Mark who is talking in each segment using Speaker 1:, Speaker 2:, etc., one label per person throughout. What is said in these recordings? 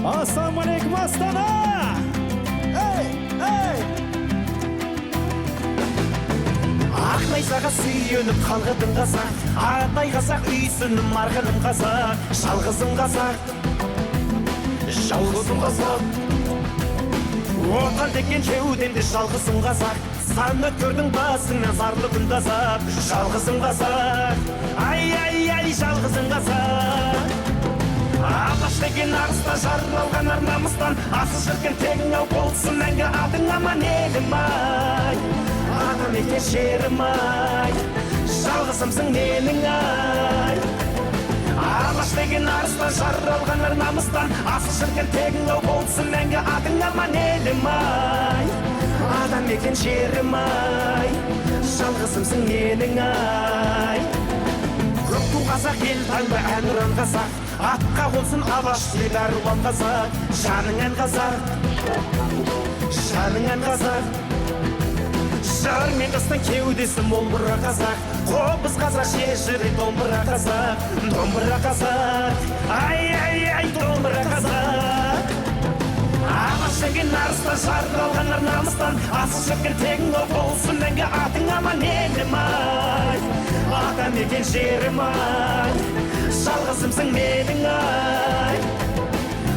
Speaker 1: Ассалаумағалейкум, Астана! Ей, ей!
Speaker 2: Ақ найзаға сүйеніп қалғыдым қазақ, атай қазақ, үйсінім, арғыным қазақ, жалғызым қазақ, жалғызым қазақ. Отан деген кеудемде жалғызым қазақ, сан өткердің басыңнан зарлы күн азап, жалғызым қазақ, ай, ай, ай, жалғызым қазақ. Алаш деген арыстан жаралған ар намыстан, асыл шіркін тегің ау болсын мәңгі атың аман елім ай, атамекен жерім ай, жалғызымсың менің ай. Алаш деген арыстан жаралған ар намыстан, асыл шіркін тегің ау болсын мәңгі атың аман елім ай, атамекен жерім ай, жалғызымсың менің ай. Көк ту қазақ, ел таңба ән ұран қазақ, атқа қонсын алаш деп әр ұлан қазақ, жаның ән қазақ, жаның ән қазақ. Жар мен қыстың кеудесі мол бұра қазақ, қобыз қазақ, шежіре домбыра қазақ, домбыра қазақ, ай, ай, ай, домбыра қазақ. Алаш деген арыстан жаралған ар намыстан, асыл шіркін тегің ау болсын мәңгі атың аман елім ай, атамекен жерім ай, жалғызымсың менің ай.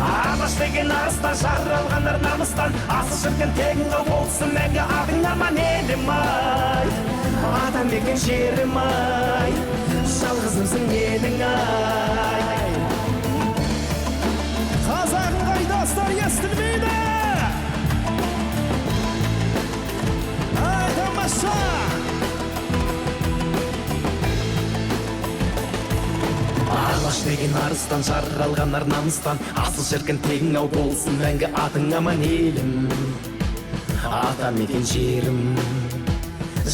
Speaker 2: Алаш деген арыстан жаралған ар намыстан, асыл шіркін тегің ау болсын мәңгі атың аман елім ай, атамекен жерім ай, жалғызымсың менің ай.
Speaker 1: Қазағым қайдасыздар, естілмейді? Ай, тамаша!
Speaker 2: Алаш деген арыстан жаралған ар намыстан, асыл шіркін тегің ау болсын мәңгі атың аман елім, атамекен жерім,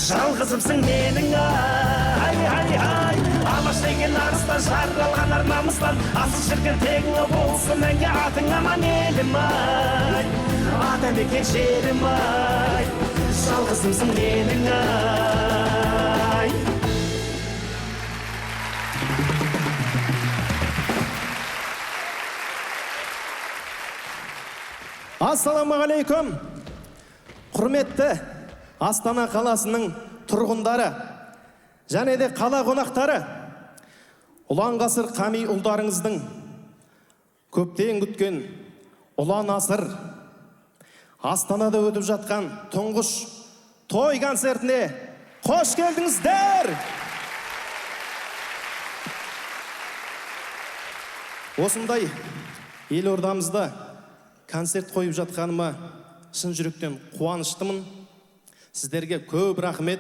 Speaker 2: жалғызымсың менің ай, ай, ай. Алаш деген арыстан жаралған ар намыстан, асыл шіркін тегің ау болсын мәңгі атың аман елім ай, атамекен жерім ай, жалғызымсың менің ай.
Speaker 1: Ассалаумағалейкум, құрметті Астана қаласының тұрғындары және де қала қонақтары. Ұлан ғасыр қами ұлдарыңыздың көптен күткен ұлан асыр Астанада өтіп жатқан тұңғыш той концертіне қош келдіңіздер! Осындай елордамызда концерт қойып жатқаныма шын жүректен қуаныштымын. Сіздерге көп рахмет.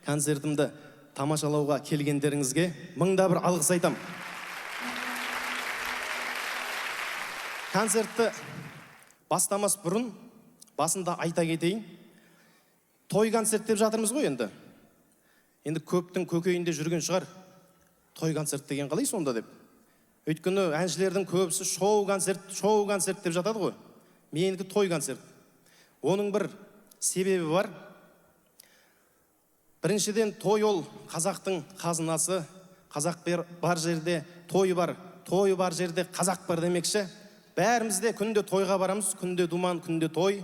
Speaker 1: Концертімді тамашалауға келгендеріңізге мыңда бір алғыс айтам. Концертті бастамас бұрын басында айта кетейін. Той концерт деп жатырмыз ғой енді. Енді көптің көкейінде жүрген шығар. Той концерт деген қалай сонда деп. Өйткені әншілердің көбісі шоу концерт, шоу концерт деп жатады ғой. Менікі той концерт. Оның бір себебі бар. Біріншіден, той ол қазақтың қазынасы. Қазақ бар жерде той бар, той бар жерде қазақ бар демекші. Бәріміз де күнде тойға барамыз, күнде думан, күнде той.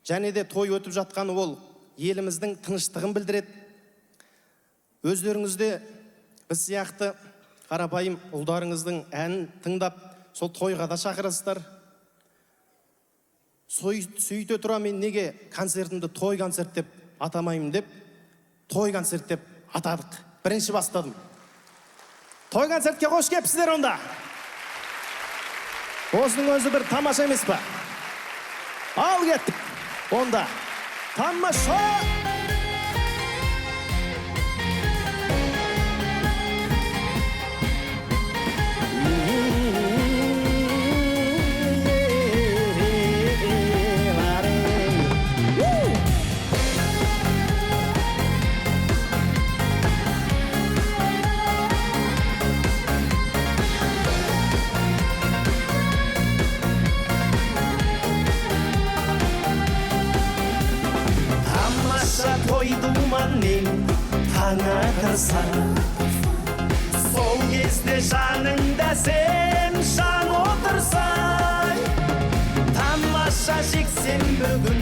Speaker 1: Және де той өтіп жатқаны ол еліміздің тыныштығын білдіреді. Өздеріңіз де біз сияқты қарапайым ұлдарыңыздың әнін тыңдап, сол тойға да шақырасыздар. Сөйте тұра мен неге концертімді той концерт деп атамаймын деп, той концерт деп атадық. Бірінші бастадым. Той концертке қош келіпсіздер онда. Осының өзі бір тамаша емес па? Ал кеттік. Онда тамаша!
Speaker 2: Тамаша той думанмен таң атырса, сол кезде жаныңда сен жан отырсай. Тамаша жексенбі күн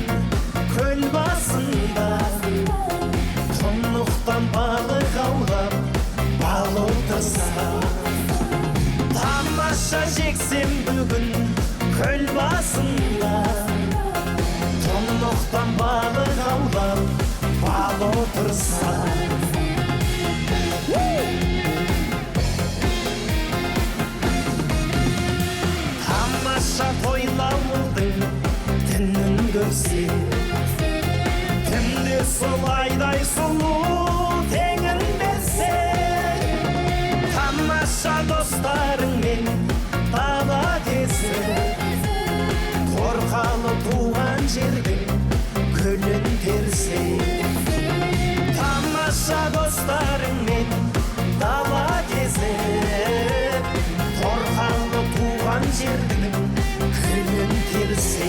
Speaker 2: көл басында, тұнықтан балық аулап бал отырса. Тамаша жексенбі күн көл басында, тұнықтан балық аулап бал отырса. Тамаша тойлауылдың түнін көрсе, түнде сол айдай сұлу теңін берсе. Тамаша достарыңмен дала кезіп, торқалы туған жердің гүлін терсе. Тамаша достарыңмен дала кезіп, торқалы туған жердің гүлін терсе.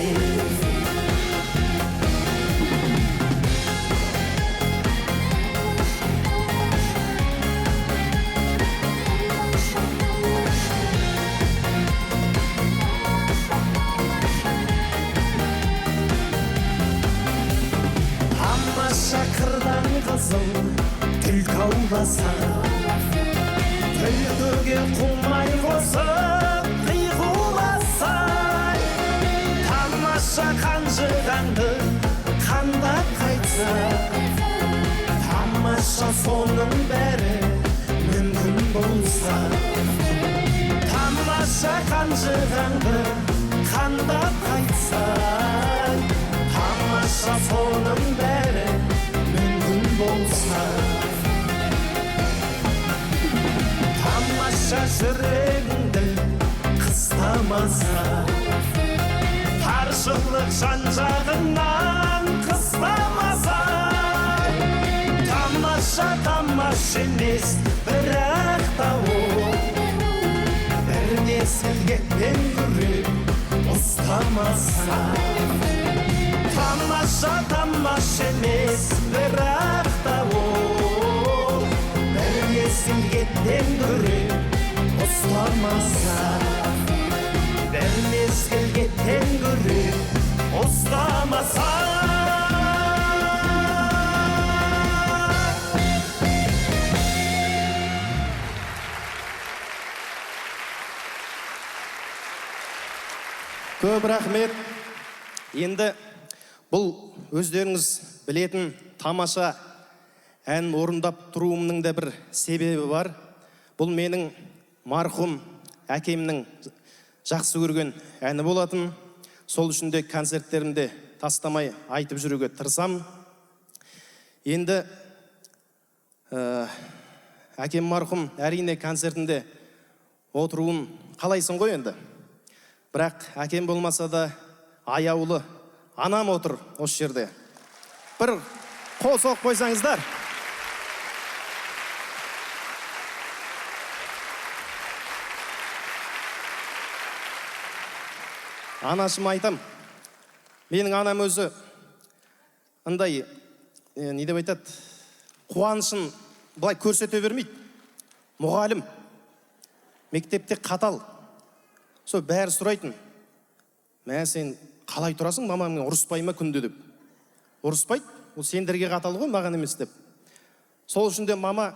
Speaker 2: Тамаша қырдан қызыл түлкі ауласа, түлкіге қумай қосып қиқуласа. Тамаша қанжығаңды қандап қайтса, тамаша соның бәрі мүмкін болса. Тамаша қанжығаңды қандап қайтса, тамаша соның бәрі мүмкін болса. Тамаша жүрегіңді қыстамаса, таршылық жан жағыңнан қыстамаса. Тамаша тамаша емес, бірақ та ол бір мезгіл кетпен күрек ұстамаса. Тамаша тамаша емес, бірақ та ол бір мезгіл кетпен күрек ұстамаса. Бір мезгіл кетпен күрек ұстамаса.
Speaker 1: Көп рахмет. Енді бұл өздеріңіз білетін тамаша ән орындап тұруымның да бір себебі бар. Бұл менің марқұм әкемнің жақсы көрген әні болатын. Сол үшін де концерттерімде тастамай айтып жүруге тырысам. Енді әкем марқұм әрине концертінде отыруын қалайсың ғой енді. Бірақ әкем болмаса да аяулы анам отыр осы жерде. Бір қол соғып қойсаңыздар. Анашыма айтам, менің анам өзі ындай, не деп айтады, қуанышын былай көрсете бермейді. Мұғалім, мектепте қатал. Сол бәрі сұрайтын. Мә, сен қалай тұрасың, мамаңмен ұрыспай ма күнде деп. Ұрыспайды, ол сендерге қатал ғой, маған емес деп. Сол үшін де мама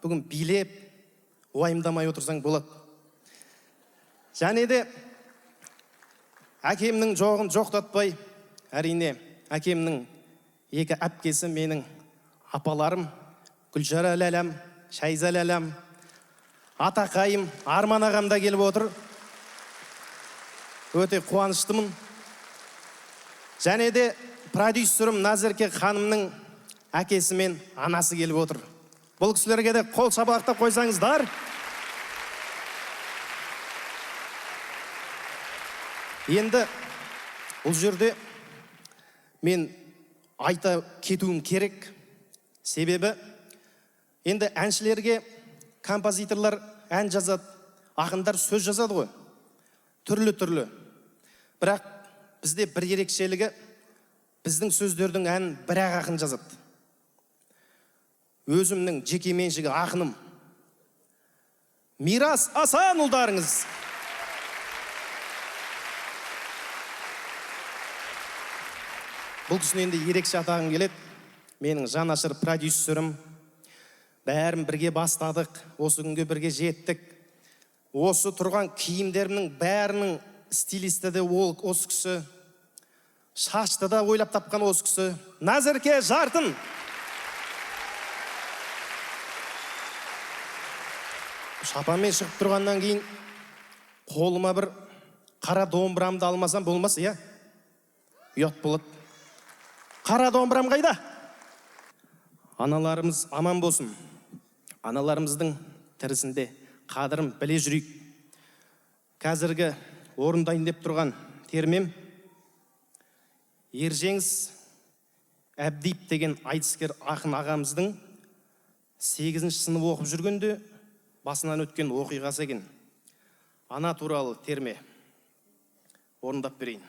Speaker 1: бүгін билеп, уайымдамай отырсаң болады. Және де әкемнің жоғын жоқтатпай, әрине әкемнің екі әпкесі менің апаларым, Гүлжара ләләм, Шайза ләләм, атақайым, Арман ағам да келіп отыр. Өте қуаныштымын. Және де продюсерім Назерке ханымның әкесі мен анасы келіп отыр. Бұл кісілерге де қол шапалақтап қойсаңыздар. Енді бұл жерде мен айта кетуім керек. Себебі енді әншілерге композиторлар ән жазады, ақындар сөз жазады ғой. Түрлі-түрлі. Бірақ бізде бір ерекшелігі, біздің сөздердің әнін бір-ақ ақын жазады. Өзімнің жеке меншігі ақыным. Мирас Асанұлдарыңыз. Бұл кісіні енді ерекше атағым келеді. Менің жанашыр продюсерім. Бәрін бірге бастадық, осы күнге бірге жеттік. Осы тұрған киімдерімнің бәрінің стилисті де ол осы кісі. Шашты да ойлап тапқан осы кісі. Назерке Жартын. Шапанмен шығып тұрғаннан кейін қолыма бір қара домбырамды алмасам болмас, иә? Ұят болады. Қара домбырам қайда? Аналарымыз аман болсын. Аналарымыздың тірісінде қадірін біле жүрейік. Қазіргі орындайын деп тұрған термем Ержеңіс Әбдиев деген айтыскер ақын ағамыздың 8-ші сынып оқып жүргенде басынан өткен оқиғасы екен. Ана туралы терме орындап берейін.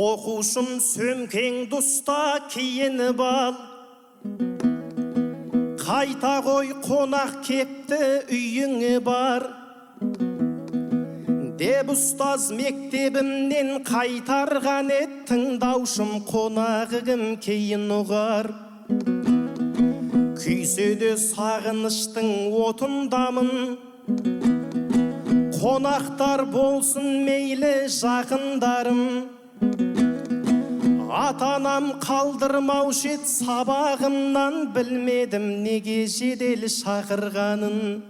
Speaker 1: Оқушым сөмкеңді ұста, киініп ал. Қайта қой, қонақ кепті, үйіңе бар. Деп ұстаз мектебімнен қайтарған ед, тыңдаушым қонағы кім кейін ұғар. Күйсе де сағыныштың отындамын, қонақтар болсын мейлі жақындарым. Ата-анам қалдырмаушы ед сабағымнан, білмедім неге жедел шақырғанын.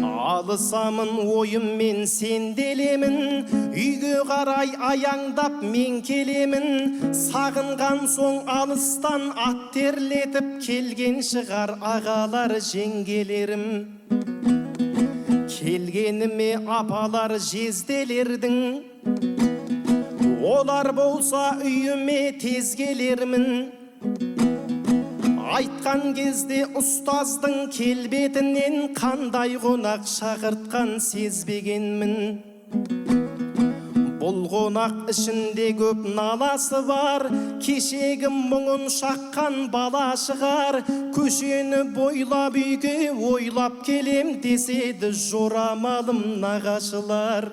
Speaker 1: Алысамын ойыммен сенделемін, үйге қарай аяңдап мен келемін. Сағынған соң алыстан ат терлетіп келген шығар ағалар жеңгелерім. Келгеніме апалар жезделердің, олар болса үйіме тез келермін. Айтқан кезде ұстаздың келбетінен қандай қонақ шақыртқан сезбегенмін. Бұл қонақ ішінде көп наласы бар, кешегі мұңын шаққан бала шығар. Көшені бойлап үйге ойлап келем деседі жорамалым нағашылар.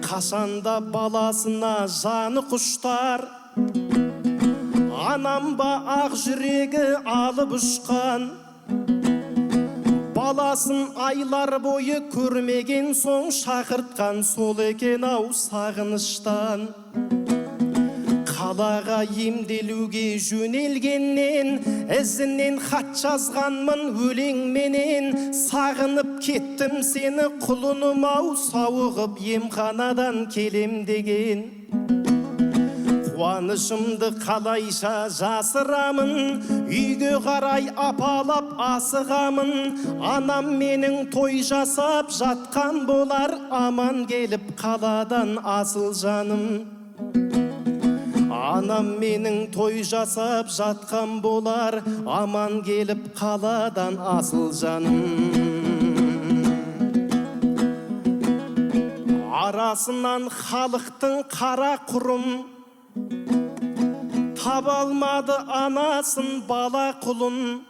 Speaker 1: Қашанда баласына жаны құштар, анам ба ақ жүрегі алып ұшқан. Баласын айлар бойы көрмеген соң шақыртқан сол екен ау сағыныштан. Қалаға емделуге жөнелгеннен, ізінен хат жазғанмын өлеңменен. Сағынып кеттім сені құлыным ау, сауығып емханадан келем деген. Қуанышымды қалайша жасырамын, үйге қарай апалап асығамын. Анам менің той жасап жатқан болар, аман келіп қаладан асыл жаным. Анам менің той жасап жатқан болар, аман келіп қаладан асыл жаным. Арасынан халықтың қара құрым, таба алмады анасын бала құлын.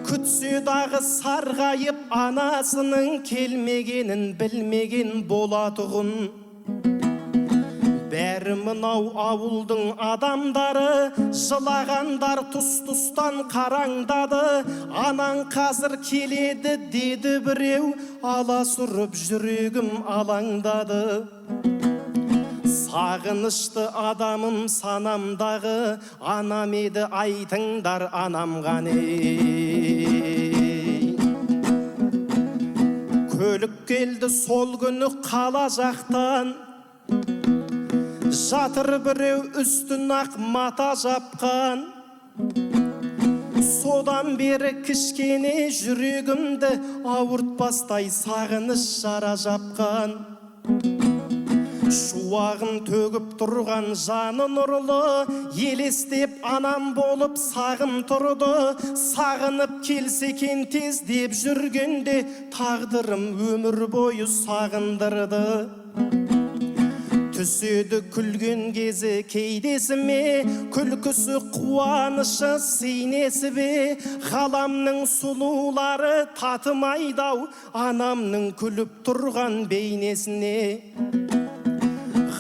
Speaker 1: Күтсе дағы сарғайып анасының келмегенін білмеген болатұғын. Бәрі мынау ауылдың адамдары, жылағандар тұс-тұстан қараңдады. Анаң қазір келеді деді біреу, аласұрып жүрегім алаңдады. Сағынышты адамым санамдағы, анам еді айтыңдар анам қане. Көлік келді сол күні қала жақтан, жатыр біреу үстін ақ мата жапқан. Содан бері кішкене жүрегімді ауыртпастай сағыныш жара жапқан. Шуақ Шуағын төгіп тұрған жаны нұрлы, елестеп анам болып сағым тұрды. Сағынып келсе екен тез деп жүргенде, тағдырым өмір бойы сағындырды. Түседі күлген кезі кейдесіме, күлкісі қуанышы сый несібе. Ғаламның сұлулары татымайды ау анамның күліп тұрған бейнесіне.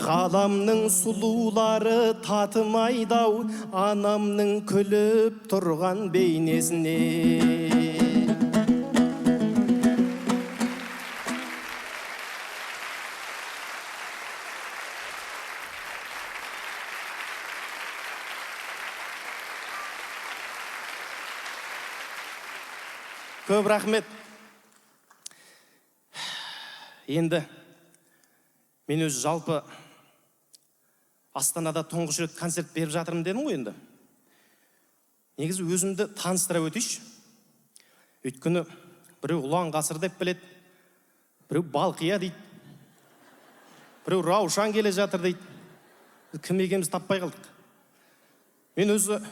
Speaker 1: Ғаламның сұлулары татымайды ау анамның күліп тұрған бейнесіне. Көп рахмет. Енді мен өзі жалпы Астанада тұңғыш рет концерт беріп жатырмын дедім ғой енді. Негізі өзімді таныстыра өтейінші. Өйткені біреу Ұлан Ғасыр деп біледі, біреу Балқия дейді, біреу Раушан келе жатыр дейді. Кім екенімізді таппай қалдық. Мен өзі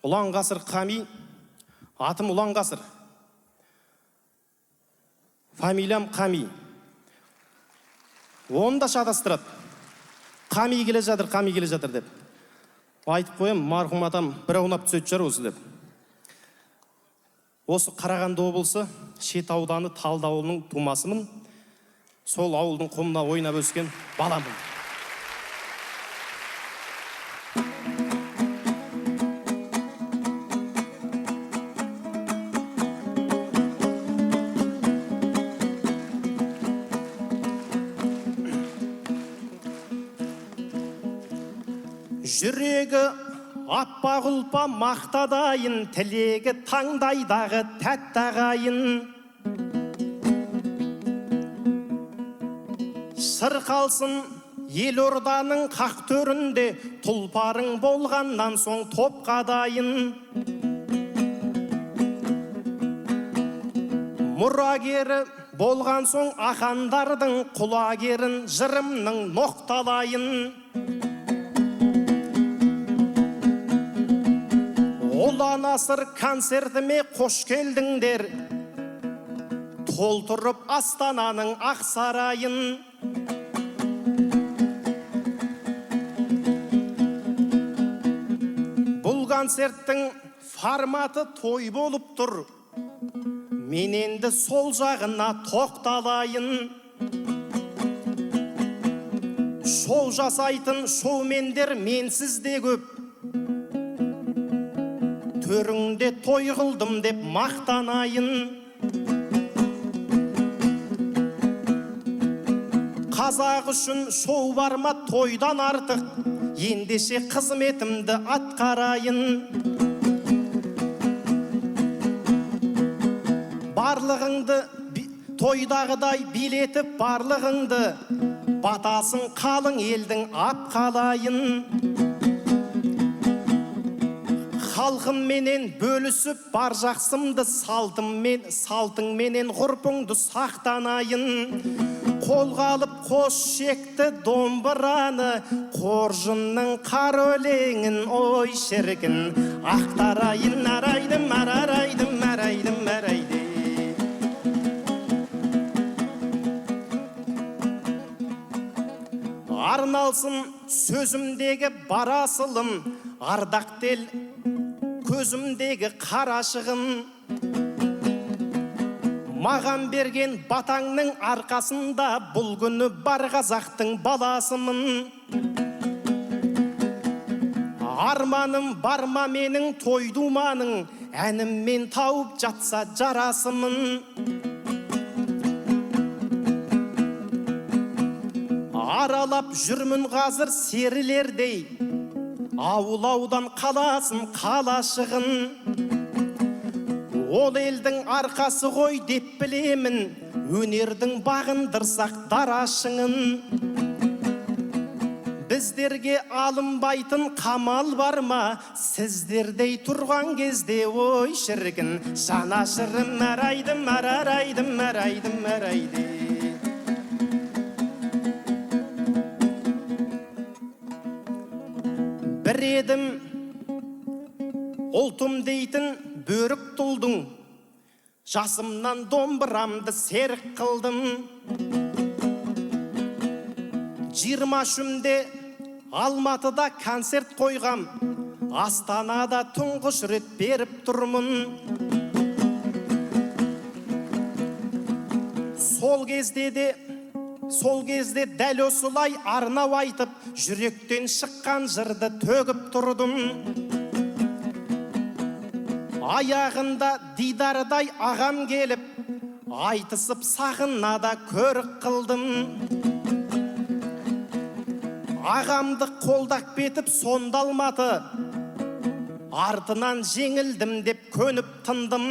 Speaker 1: Ұлан Ғасыр Қами, атым Ұлан Ғасыр, фамилиям Қами. Оны да шатастырады. Қами келе жатыр, Қами келе жатыр деп. Айтып қоям, марқұм атам бір аунап түсетін шығар осы деп. Осы Қарағанды облысы Шет ауданы Талды ауылының тумасымын. Сол ауылдың құмына ойнап өскен баламын. Жүрегі аппақ ұлпа мақтадайын, тілегі таңдайдағы тәтті ағайын. Шырқалсын елорданың қақ төрінде, тұлпарың болғаннан соң топқа дайын. Мұрагері болған соң ақандардың құлагерін жырымның ноқталайын. Ұлан асыр концертіме қош келдіңдер, толтырып Астананың ақ сарайын. Бұл концерттің форматы той болып тұр, мен енді сол жағына тоқталайын. Шоу жасайтын шоумендер менсіз де көп, төріңде той қылдым деп мақтанайын. Қазақ үшін шоу бар ма тойдан артық, ендеше қызметімді атқарайын. Барлығыңды тойдағыдай билетіп барлығыңды, батасын қалың елдің ап қалайын. Халқымменен бөлісіп бар жақсымды, салтыңменен ғұрпыңды сақтанайын. Қолға алып қос шекті домбыраны, қоржынның қар өлеңін ой шіркін ақтарайын. Арайдым, арарайдым, арайдым, арайдым. Арналсын сөзімдегі бар асылым, ардақты ел көзімдегі қарашығым. Маған берген батаңның арқасында бұл күні бар қазақтың баласымын. Арманым бар ма менің той думаның, әніммен тауып жатса жарасымын. Аралап жүрмін қазір серілердей, ауыл-аудан қаласын қалашығын. Ол елдің арқасы ғой деп білемін, өнердің бағындырсақ дара шыңын. Біздерге алынбайтын қамал бар ма, сіздердей тұрған кезде ой шіркін. Жанашырым арайдым, арарайдым, арайдым, арайдым. Бір едім ұлтым дейтін бөрік тұлдың, жасымнан домбырамды серік қылдым. 23-імде Алматыда концерт қойғам, Астанада тұңғыш рет беріп тұрмын. Сол кезде дәл осылай арнау айтып, жүректен шыққан жырды төгіп тұрдым. Аяғында дидардай ағам келіп, айтысып сахнада көрік қылдым. Ағамды қолдап кетіп сонда Алматы, артынан жеңілдім деп көніп тындым.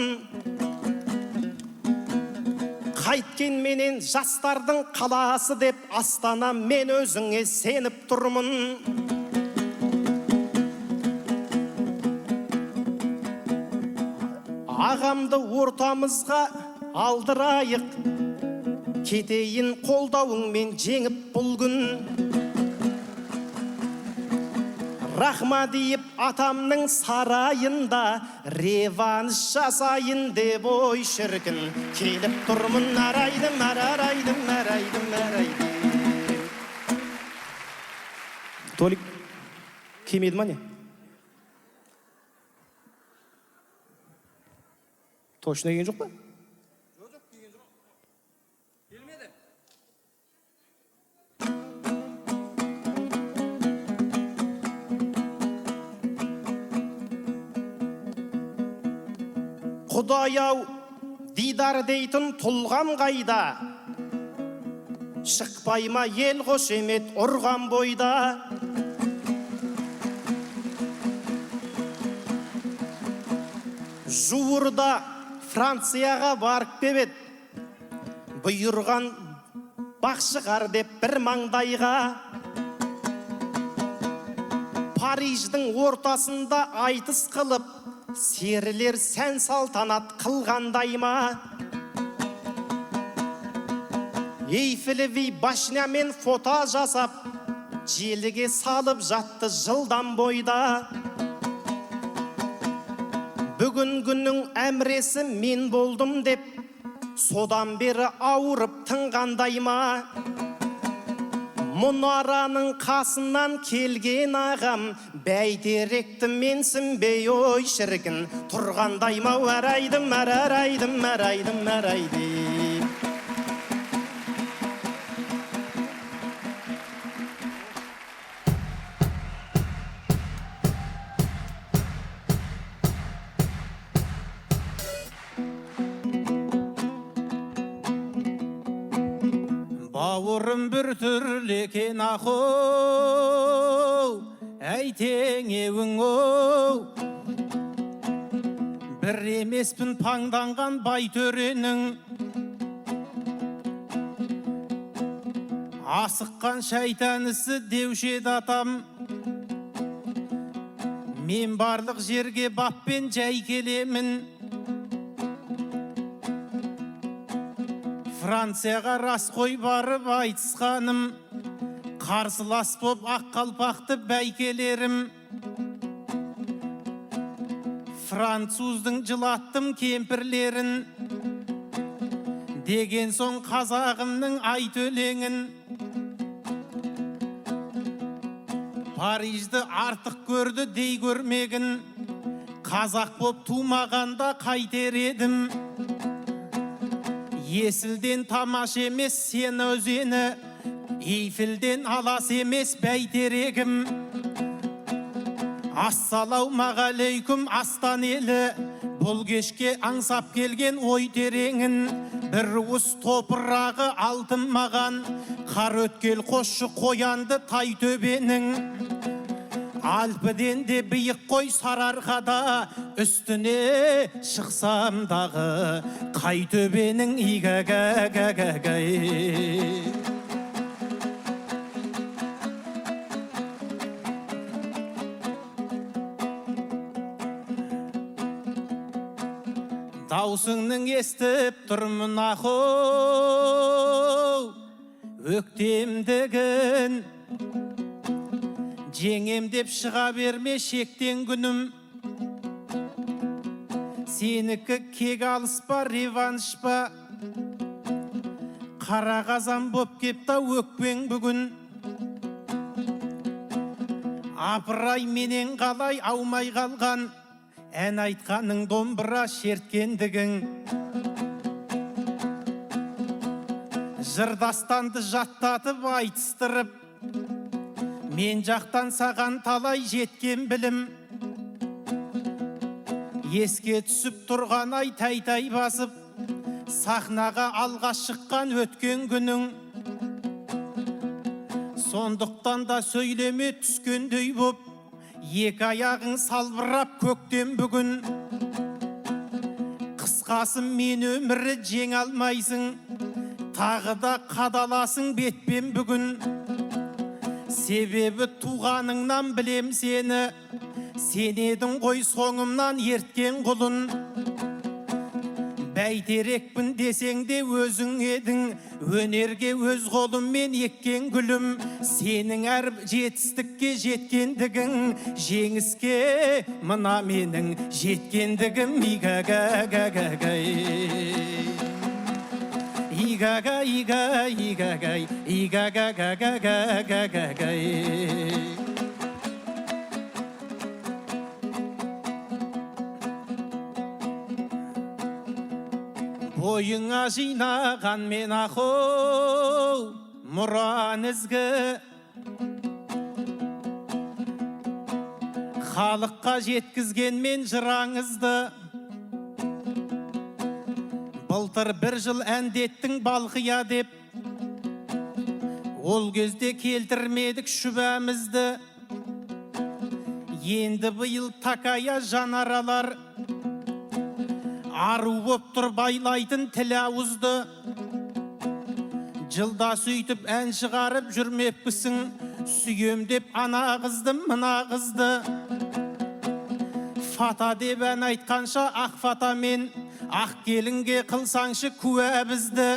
Speaker 1: Қайткенменен жастардың қаласы деп, Астана, мен өзіңе сеніп тұрмын. Ағамды ортамызға алдырайық, кетейін қолдауыңмен жеңіп бұл күн. Рахмадиев атамның сарайында реванш жасайын деп, ой шіркін, келіп тұрмын. Арайдым, арайдым, арайдым, арайдым. Толик келмеді ма, не? Точно келген жоқ па?
Speaker 3: Жоқ, келген жоқ. Келмеді.
Speaker 1: Құдай ау, Дидар дейтін тұлғам қайда? Шықпай ма ел қошемет ұрған бойда? Жуырда Францияға барып кеп еді, бұйырған бақ шығар деп бір маңдайға. Париждің ортасында айтыс қылып, серілер сән салтанат қылғандай ма? Эйфелевый башнямен фото жасап, желіге салып жатты жылдам бойда. Бүгінгінің әміресі мен болдым деп, содан бері ауырып тынғандай ма? Мұнараның қасынан келген ағам бәйтеректі менсінбей, ой шіркін, тұрғандай ма? Арайдым, арайдым, арайдым, арайдым.
Speaker 4: Бауырым бір түрлі екен, ахоу, әй, теңеуің оу. Бір емеспін паңданған бай төренің, асыққан шайтан ісі деуші еді атам. Мен барлық жерге баппен жай келемін. Францияға рас қой барып айтысқаным, қарсылас боп ақ қалпақты бәйкелерім. Француздың жылаттым кемпірлерін, деген соң қазағымның айт өлеңін. Парижді артық көрді дей көрмегін, қазақ боп тумағанда қайтер едім? Есілден тамаша емес Сена өзені, Эйфелден алас емес бәйтерегім. Ассалаумағалейкум, Астан елі, бұл кешке аңсап келген ой тереңін. Бір уыс топырағы алтын маған, қар өткел қосшы қоянды тай төбенің. Альпіден де биік қой Сарыарқада, үстіне шықсам дағы қай төбенің игагагагагай. Даусыңның естіп тұрмын, ахоу, өктемдігін. Жеңем деп шыға берме шектен күнім. Сенікі кек алыс па, реванш па? Қара қазан боп кепті өкпең бүгін. Апырай менен қалай аумай қалған, ән айтқаның домбыра шерткендігің. Жыр дастанды жаттатып айтыстырып, мен жақтан саған талай жеткен білім. Еске түсіп тұрған ай тәй-тәй басып, сахнаға алға шыққан өткен күнің. Сондықтан да сөйлеме түскендей боп, екі аяғың салбырап көктем бүгін. Қысқасы мен өмірі жеңе алмайсың, тағы да қадаласың бетпен бүгін. Себебі туғаныңнан білем сені, сен едің ғой соңымнан ерткен құлын. Бәйтерекпін десең де өзің едің, өнерге өз қолыммен еккен гүлім. Сенің әр жетістікке жеткендігің, жеңіске мына менің жеткендігім. Ига-га-га-га-гай. Ига-га-ига-ига-гай. Ига-га-га-га-га-га-гай. Бойыңа жинаған мен ахоу мұран ізгі, халыққа жеткізген мен жыраңызды. Былтыр бір жыл әндеттің Балқия деп, ол кезде келтірмедік шүбәмізді. Енді биыл такая жанаралар, ару боп тұр байлайтын тіл ауызды. Жылда сөйтіп ән шығарып жүрмеппісің, сүйем деп ана қызды мына қызды. Фата деп ән айтқанша ақ фатамен, ақ келінге қылсаңшы куә бізді.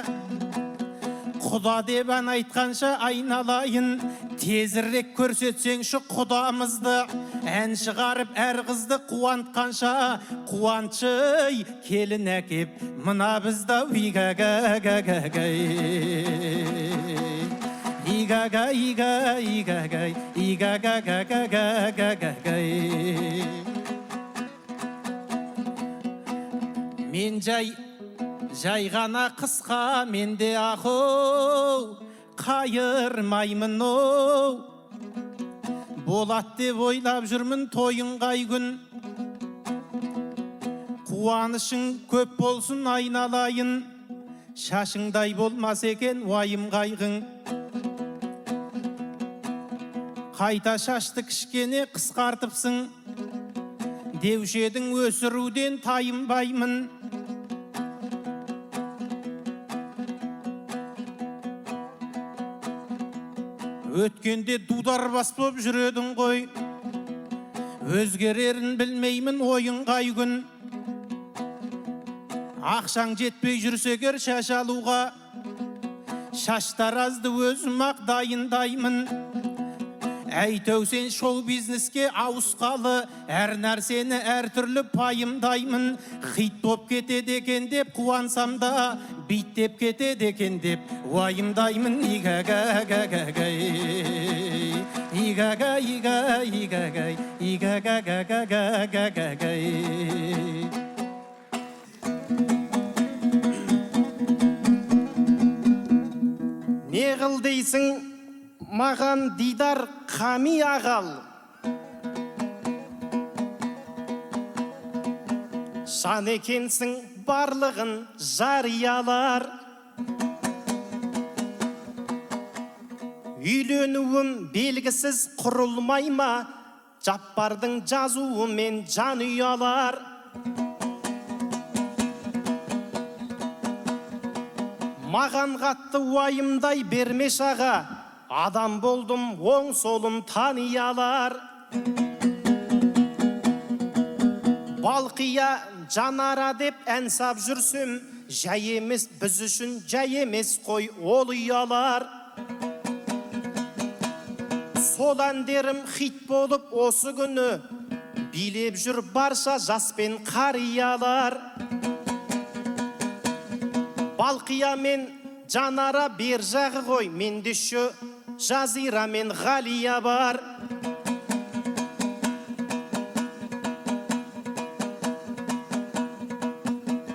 Speaker 4: Құда деп ән айтқанша айналайын, тезірек көрсетсеңші құдамызды. Ән шығарып әр қызды қуантқанша, қуантшы келін әкеп мына бізді. Ига-га-га-га-гай. Ига-га-ига-ига-гай. Ига-га-га-га-га-га-гай. Мен жай ғана қысқа менде ахоу қайырмаймын оу. Болат деп ойлап жүрмін тойың қай күн. Қуанышың көп болсын айналайын, шашыңдай болмас екен уайым қайғың. Қайта шашты кішкене қысқартыпсың, деуші едің өсіруден тайынбаймын. Өткенде дудар бас боп жүредің ғой, өзгерерін білмеймін ойың қай күн. Ақшаң жетпей жүрсе егер шаш алуға, шаштаразды өзім ақ дайындаймын. Әйтеу сен шоу бизнеске ауысқалы, әр нәрсені әртүрлі пайымдаймын. Хит боп кетеді екен деп қуансам да, биттеп кетеді екен деп уайымдаймын. Ига-га-га-га-гай. Ига-га-ига-ига-гай. Ига-га-га-га-га-га-гай.
Speaker 1: Не қыл дейсің маған дидар қами ағал? Жан екенсің барлығын жариялар. Үйленуім белгісіз құрылмай ма, Жаппардың жазуымен жан ұялар. Маған қатты уайымдай берме шаға, адам болдым оң солым тани алар. Балқия жанара деп ән сап жүрсем, жай емес біз үшін жай емес қой ол ұялар. Сол әндерім хит болып осы күні билеп жүр барша жас пен қариялар. Балқия мен Жанара бер жағы ғой, менде ше Жазира мен Ғалия бар.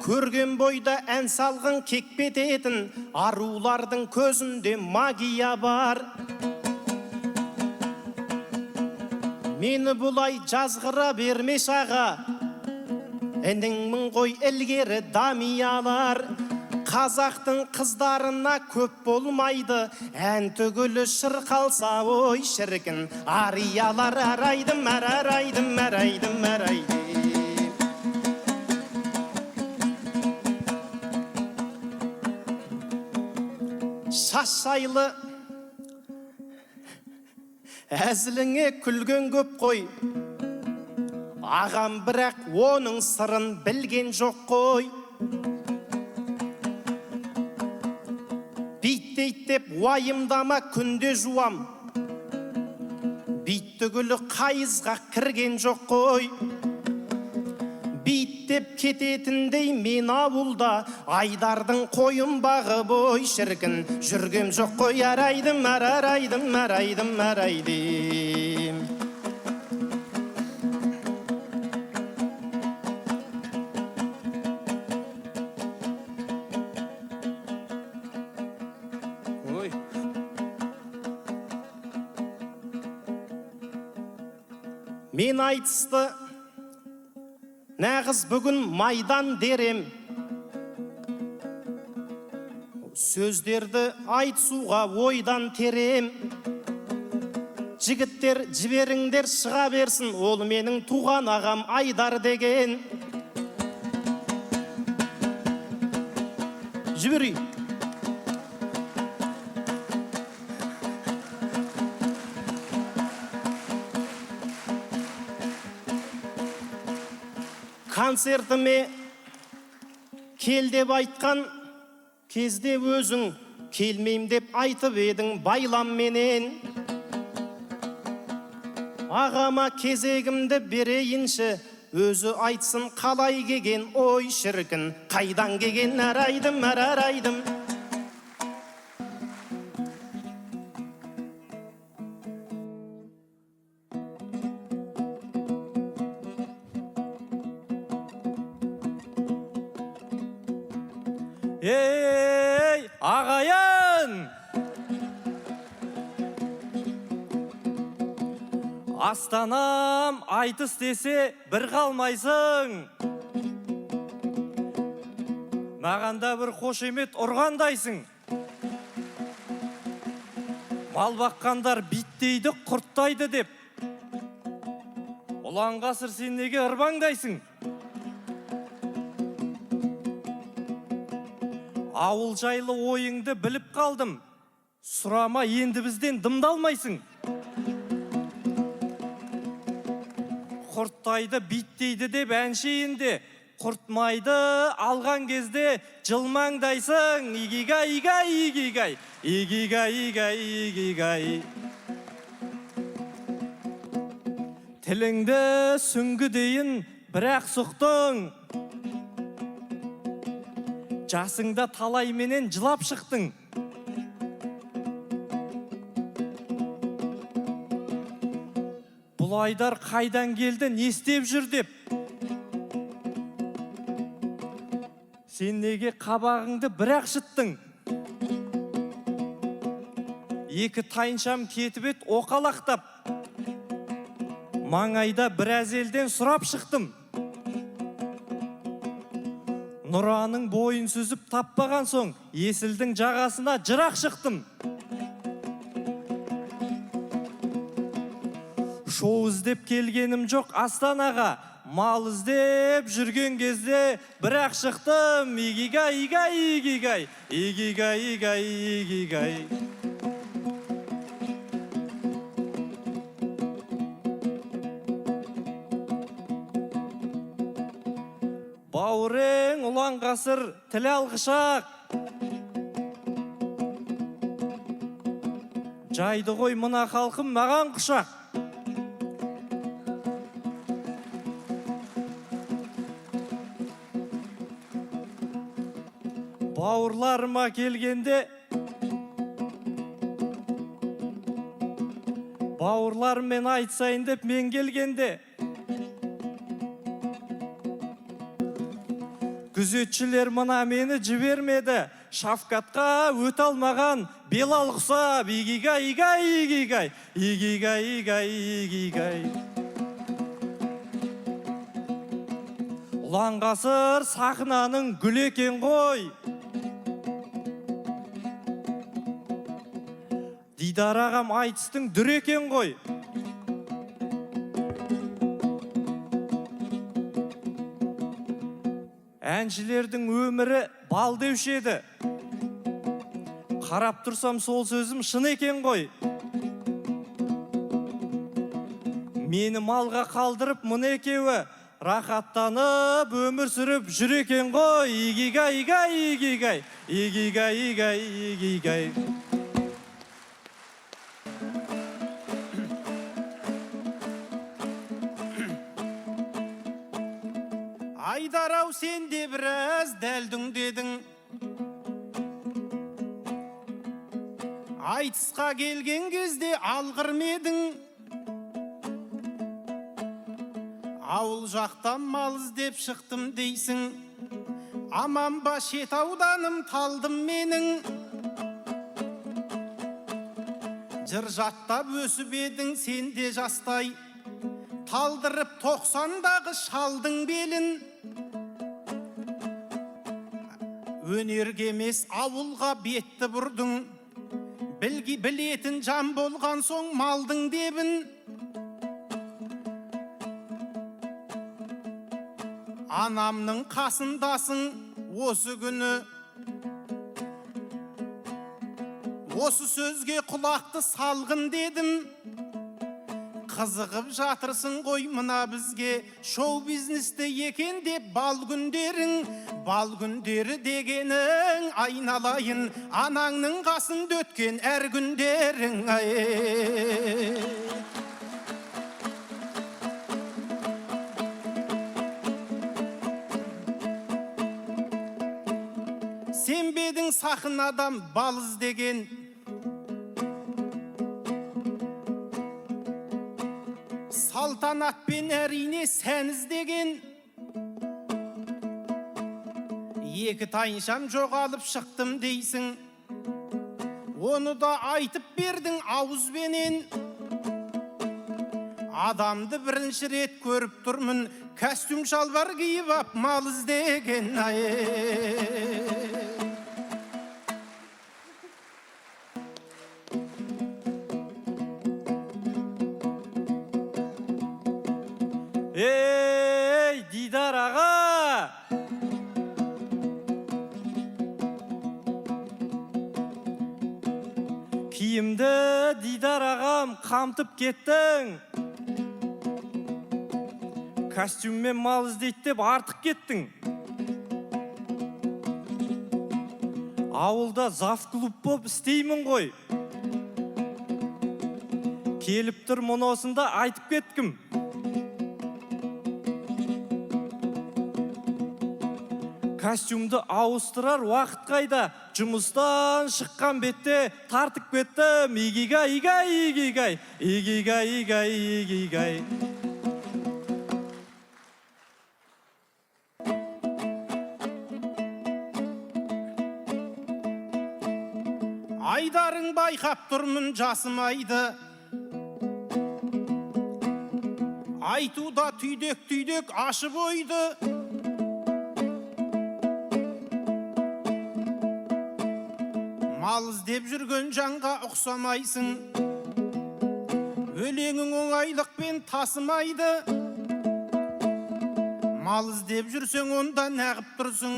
Speaker 1: Көрген бойда ән салғын кекпететін арулардың көзінде магия бар. Мені бұлай жазғыра бермеш аға, ініңмін ғой ілгері дамиялар. Қазақтың қыздарына көп болмайды, ән түгілі шырқалса ой шіркін. Ариялар арайдым, арайдым, арайдым, арайдым. Шашайлы әзіліңе күлген көп қой, ағам бірақ оның сырын білген жоқ қой. Биттейт деп уайымдама күнде жуам, бит түгілі қайызға кірген жоқ қой. Биттеп кететіндей мен ауылда Айдардың қойын бағып ой шіркін жүргем жоқ қой. Арайдым, арайдым, арайдым, арайдым.
Speaker 3: Ой.
Speaker 1: Мен айтысты нағыз бүгін майдан дерем, сөздерді айтысуға ойдан терем. Жігіттер жіберіңдер шыға берсін, ол менің туған ағам Айдар деген. Жіберей. Концертіме кел деп айтқан кезде өзің келмейм деп айтып едің байламменен. Ағама кезегімді берейінші, өзі айтсын қалай келген ой шіркін, қайдан келген арайдым, арайдым.
Speaker 3: Ей, ағайын! Астанам айтыс десе бір қалмайсың. Маған да бір қошемет ұрғандайсың. Мал баққандар биттейді, құрттайды деп. Ұлан ғасыр сен неге ырбаңдайсың? Ауыл жайлы ойыңды біліп қалдым. Сұрама енді бізден дымдалмайсың. Құрттайды, биттейді деп әншейінде, құртмайды алған кезде жылмаңдайсың. Игигай, игай, игигай, игигай, игай, игигай. Тіліңді сүңгі дейін бірақ сұқтың. Жасыңда талай менен жылап шықтың. Бұл Айдар қайдан келді, не істеп жүр деп. Сен неге қабағыңды бірақ шыттың? Екі тайыншам кетіп ет оқалақтап. Маңайда біраз елден сұрап шықтым. Нұраның бойын сүзіп таппаған соң, Есілдің жағасына жырақ шықтым. Шоу іздеп келгенім жоқ Астанаға, мал іздеп жүрген кезде бірақ шықтым. Игигай, игай, игигай, игигай, игай, игигай. Бауырың ұлан ғасыр тіл алғышақ. Жайды ғой мына халқым маған құшақ. Бауырларыма келгенде, бауырларыммен айтсайын деп мен келгенде, күзетшілер мына мені жібермеді. Шавкатқа өте алмаған Белал құсап, игигай, игай, игигай, игигай, игай, игигай. Ұланғасыр сахнаның гүлі екен ғой. Дидар ағам айтыстың дүр екен ғой. Әншілердің өмірі бал деуші еді. Қарап тұрсам сол сөзім шын екен ғой. Мені малға қалдырып мына екеуі рахаттанып өмір сүріп жүр екен ғой. Игигай, игай, игигай, игигай, игай, игигай.
Speaker 4: Айдар-ау, сен де біраз дәлдің дедің. Айтысқа келген кезде алғыр ма едің? Ауыл жақтан мал іздеп шықтым дейсің. Аман ба шет ауданым талдым менің. Жыр жаттап өсіп едің сен де жастай. Талдырып 90-дағы шалдың белін. Өнерге емес ауылға бетті бұрдың. Білетін жан болған соң малдың дебін. Анамның қасындасың осы күні. Осы сөзге құлақты салғын дедім. Қызығып жатырсың ғой мына бізге, шоу бизнесте екен деп бал күндерің. Бал күндері дегенің айналайын, анаңның қасында өткен әр күндерің. Ай. Сен бе едің сахнадан бал іздеген? Салтанатпен әрине сән іздеген. Екі тайыншам жоғалып шықтым дейсің. Оны да айтып бердің ауызбенен. Адамды бірінші рет көріп тұрмын, костюм шалбар киіп ап мал іздеген. Ай.
Speaker 3: Ей, Дидар аға! Киімді, Дидар ағам, қамтып кеттің. Костюммен мал іздейді деп артық кеттің. Ауылда завклуб боп істеймін ғой. Келіп тұр мұнысында айтып кеткім. Костюмді ауыстырар уақыт қайда? Жұмыстан шыққан бетте тартып кеттім. Игигай, игай, игигай, игигай, игай, игигай.
Speaker 4: Айдарың байқап тұрмын жасымайды. Айтуда түйдек-түйдек ашып ойды. Мал іздеп жүрген жанға ұқсамайсың. Өлеңің оңайлықпен тасымайды. Мал іздеп жүрсең онда нәғіп тұрсың?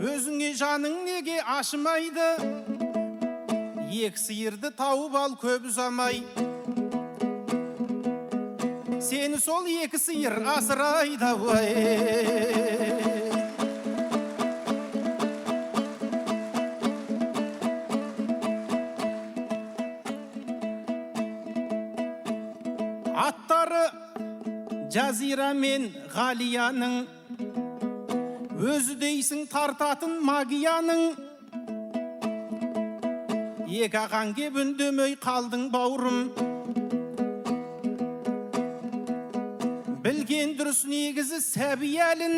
Speaker 4: Өзіңе жаның неге ашымайды? Екі сиырды тауып ал көп ұзамай. Сені сол екі сиыр асырайды. Ой. Жазира мен Ғалияның, өзі дейсің тартатын магияның. Екі ағаң кеп үндемей қалдың бауырым. Білген дұрыс негізі сәби әлін,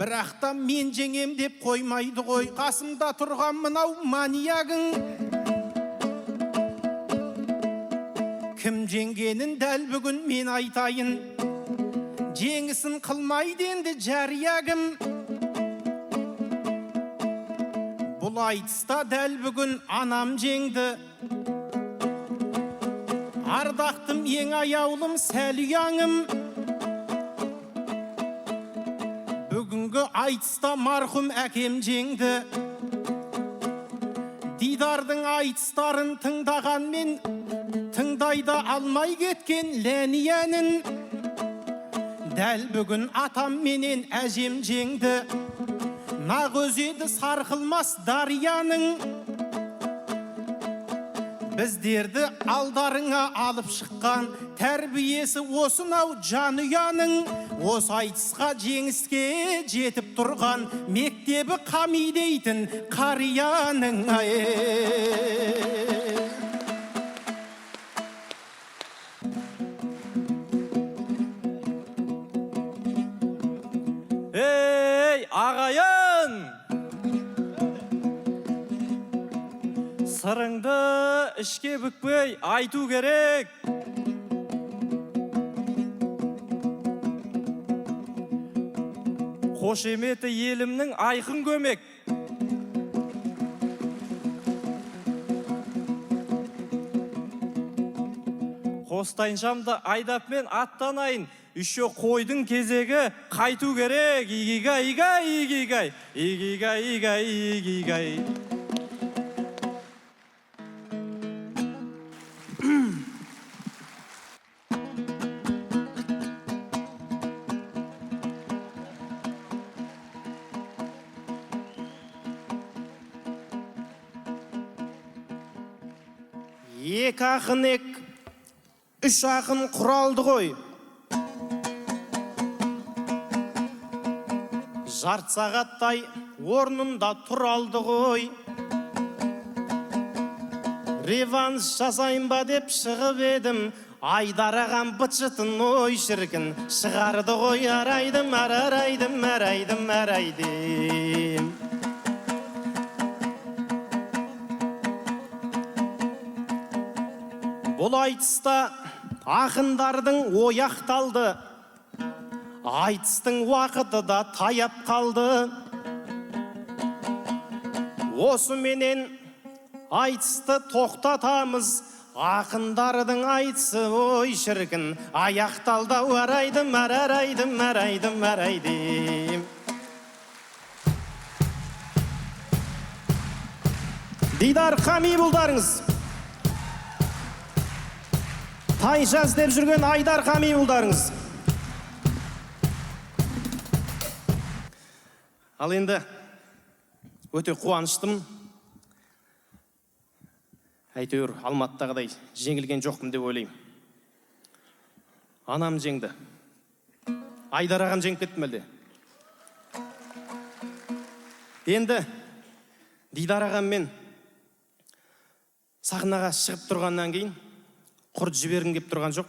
Speaker 4: бірақ та мен жеңем деп қоймайды ғой қасымда тұрған мынау маниягың. Кім жеңгенін дәл бүгін мен айтайын, жеңісін қылмайды енді жария кім. Бұл айтыста дәл бүгін анам жеңді, ардақтым ең аяулым сәл ұяңым. Бүгінгі айтыста марқұм әкем жеңді. Дидардың айтыстарын тыңдағанмен тыңдай да алмай кеткен Ләниянын. Дәл бүгін атам менен әжем жеңді, нақ өзі еді сарқылмас дарияның. Біздерді алдарыңа алып шыққан тәрбиесі осынау жанұяның. Осы айтысқа жеңіске жетіп тұрған мектебі қами дейтін қарияның.
Speaker 3: Ей, ағайын! Сырыңды ішке бүкпей айту керек. Қошеметі елімнің айқын көмек. Қостайыншамды айдап мен аттанайын. Еще қойдың кезегі қайту керек. Игигай, игай, игигай, игигай, игай, игигай.
Speaker 1: Екі ақын ек, үш ақын құралды ғой. Жарты сағаттай орнында тұралды ғой. Реванш жасайын ба деп шығып едім, Айдар ағам быт-шытын ой шіркін шығарды ғой. Арайдым, арарайдым, арайдым, арайдым. Бұл айтыста ақындардың ояқталды, айтыстың уақыты да таяп қалды. Осыменен айтысты тоқтатамыз, ақындардың айтысы ой шіркін аяқталды. Арайдым, арарайдым, арайдым, арайдым. Дидар Қами бұлдарыңыз. Тайша іздеп жүрген Айдар Қами бұлдарыңыз. Ал енді өте қуаныштымын. Әйтеуір Алматыдағыдай жеңілген жоқпын деп ойлаймын. Анам жеңді. Айдар ағам жеңіп кетті ме әлде? Енді Дидар ағаммен сахнаға шығып тұрғаннан кейін құрт жібергім кеп тұрған жоқ.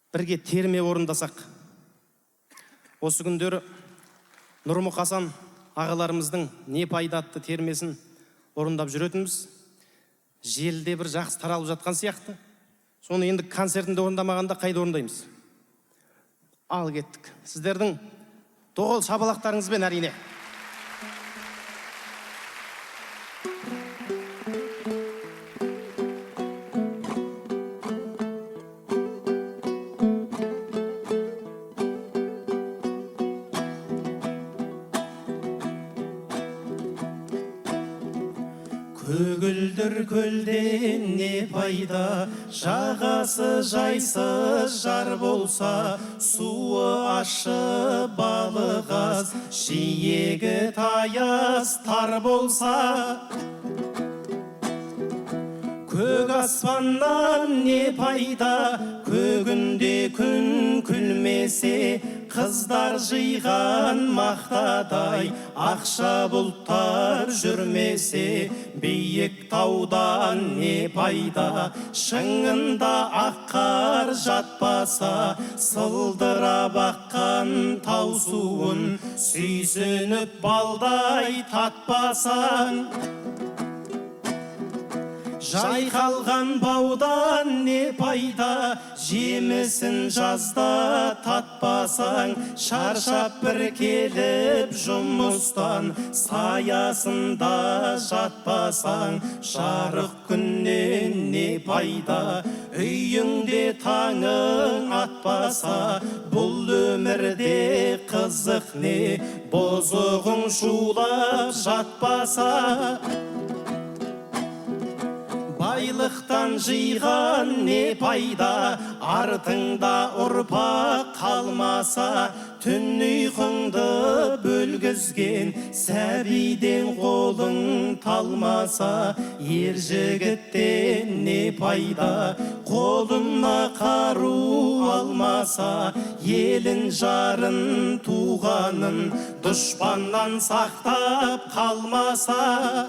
Speaker 1: Бірге терме орындасақ. Осы күндері Нұрмұқасан ағаларымыздың не пайда атты термесін орындап жүретінбіз. Желіде бір жақсы таралып жатқан сияқты. Соны енді концертінде орындамағанда қайда орындаймыз? Ал кеттік. Сіздердің доғал шабалақтарыңызбен әрине.
Speaker 4: Көгілдір көлден не пайда, жағасы жайсыз жар болса, суы ащы балық аз, жиегі таяз тар болса. Көк аспаннан не пайда, көгінде күн күлмесе, қыздар жиған мақтадай, ақша бұлттар жүрмесе, биік таудан не пайда, шыңында ақ қар жатпаса, сылдырап аққан тау суын, сүйсініп балдай татпасаң, жайқалған баудан не пайда, жемісін жазда татпасаң, шаршап бір келіп жұмыстан, саясында жатпасаң, жарық күннен не пайда, үйіңде таңың атпаса, бұл өмірде қызық не, бұзығың шулап жатпаса. Байлықтан жиған не пайда, артыңда ұрпақ қалмаса, түн ұйқыңды бөлгізген сәбиден қолың талмаса, ер жігіттен не пайда, қолына қару алмаса, елін жарын туғанын дұшпаннан сақтап қалмаса.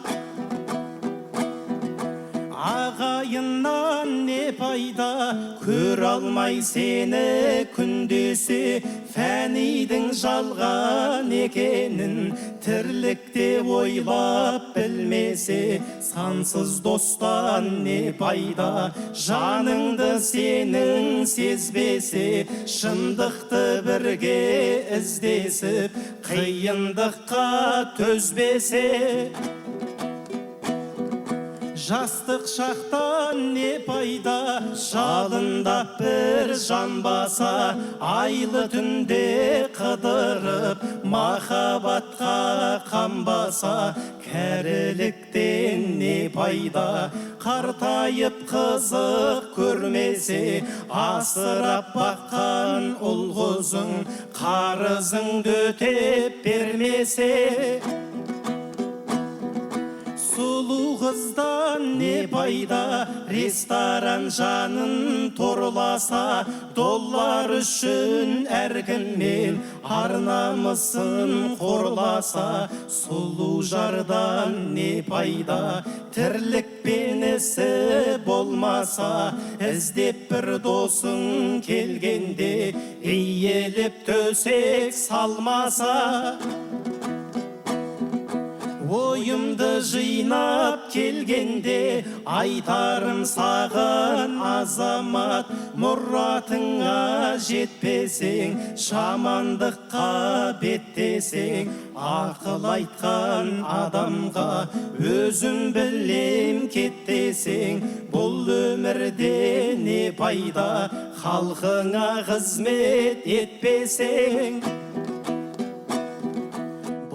Speaker 4: Ағайыннан не пайда, көр алмай сені күндесе, фәнидің жалған екенін тірлікте ойлап білмесе, сансыз достан не пайда, жаныңды сенің сезбесе, шындықты бірге іздесіп, қиындыққа төзбесе. Жастық шақтан не пайда, жалындап бір жанбаса, айлы түнде қыдырып, махаббатқа қанбаса, кәріліктен не пайда, қартайып қызық көрмесе, асырап баққан ұл қызың, қарызыңды өтеп бермесе. Сұлу қыздан не пайда, ресторан жанын торласа, доллар үшін әркіммен ар-намысын қорласа, сұлу жардан не пайда, тірлікпен ісі болмаса, іздеп бір досың келгенде, иеліп төсек салмаса. Ойымды жинап келгенде, айтарым саған азамат, мұратыңа жетпесең, жамандыққа беттесең, ақыл айтқан адамға өзім білем кеттесең, бұл өмірде не пайда, халқыңа қызмет етпесең.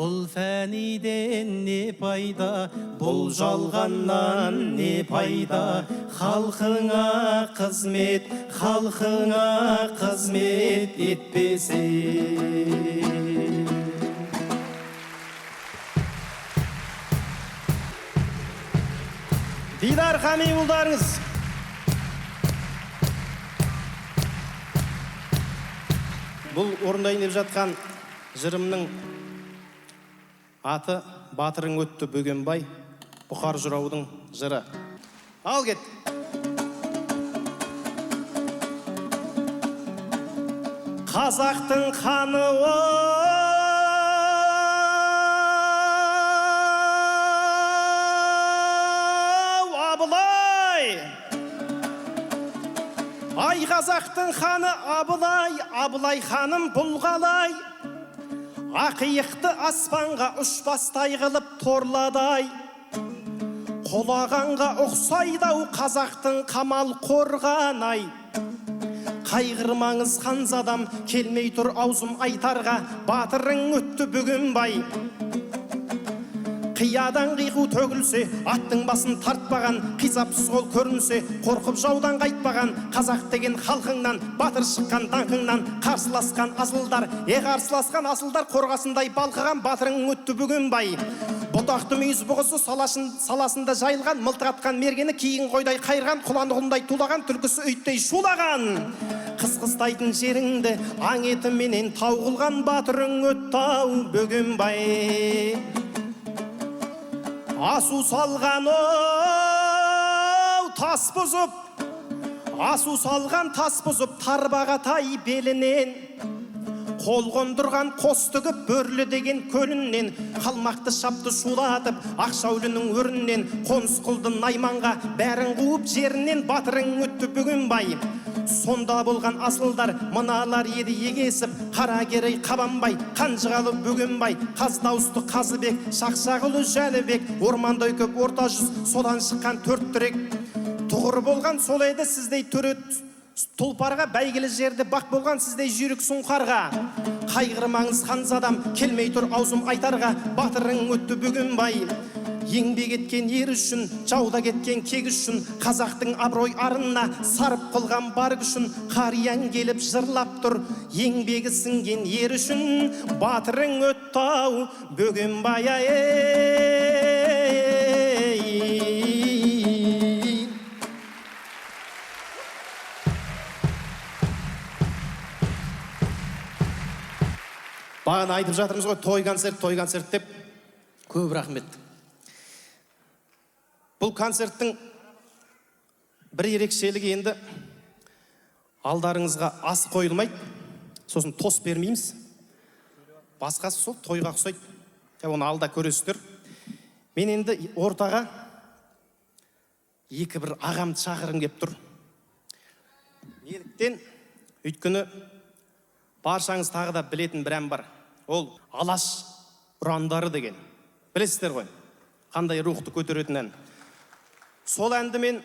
Speaker 4: Бұл фәниден не пайда, бұл жалғаннан не пайда, халқыңа қызмет, халқыңа қызмет етпесең.
Speaker 1: Дидар Хамиұлдарыңыз. Бұл орындайын деп жатқан жырымның аты «Батырың өтті Бөгенбай», Бұқар жыраудың жыры. Ал кет. Қазақтың қаны Абылай. Ай, қазақтың ханы Абылай, Абылай ханым бұл қалай? Ақиықты аспанға ұшпастай қылып торладай. Құлағанға ұқсайды ау қазақтың қамал қорғанай. Қайғырмаңыз ханзадам, келмей тұр аузым айтарға, батырың өтті Бөгенбай. Қиядан қиқу төгілсе, аттың басын тартпаған, қисапсыз қол көрінсе, қорқып жаудан қайтпаған, қазақ деген халқыңнан, батыр шыққан даңқыңнан, қарсыласқан асылдар, қарсыласқан асылдар, қорғасындай балқыған батырың өтті Бөгенбай. Бұтақты мүйіз бұғысы саласында жайылған, мылтық атқан мергені кейін қойдай қайырған, құланы құлындай тулаған, түлкісі үйттей шулаған. Қыс қыстайтын жеріңді аң етіменен тау қылған батырың өтті ау Бөгенбай. Асу салған оу тас бұзып, асу салған тас бұзып, Тарбағатай белінен, қол қондырған қос тігіп Бөрлі деген көліннен, қалмақты шапты шулатып Ақшаулының өрінен, қоныс қылды Найманға бәрін қуып жерінен, батырың өтті Бөгенбай. Сонда болған асылдар мыналар еді егесіп, Қаракерей Қабанбай, Қанжығалы Бөгенбай, Қаз дауысты Қазыбек, Шақшағұлы Жәнібек, ормандай көп орта жүз, содан шыққан төрт тірек. Тұғыр болған сол еді сіздей төре тұлпарға, бәйгілі жерде бақ болған сіздей жүйрік сұңқарға. Қайғырмаңыз ханзадам, келмей тұр аузым айтарға, батырың өтті Бөгенбай. Еңбек еткен ер үшін, жауда кеткен кек үшін, қазақтың абырой арына сарып қылған бар күшін, қарияң келіп жырлап тұр, еңбегі сіңген ер үшін, батырың өтті ау Бөгенбай ай. Бағана айтып жатырмыз ғой, той концерт, той концерт деп. Көп рахмет. Бұл концерттің бір ерекшелігі енді алдарыңызға ас қойылмайды, сосын тос бермейміз. Басқасы сол тойға ұқсайды. Оны алда көресіздер. Мен енді ортаға екі бір ағамды шақырғым кеп тұр. Неліктен? Өйткені баршаңыз тағы да білетін бір ән бар. Ол Алаш ұрандары деген. Білесіздер ғой, қандай рухты көтеретін ән. Сол әнді мен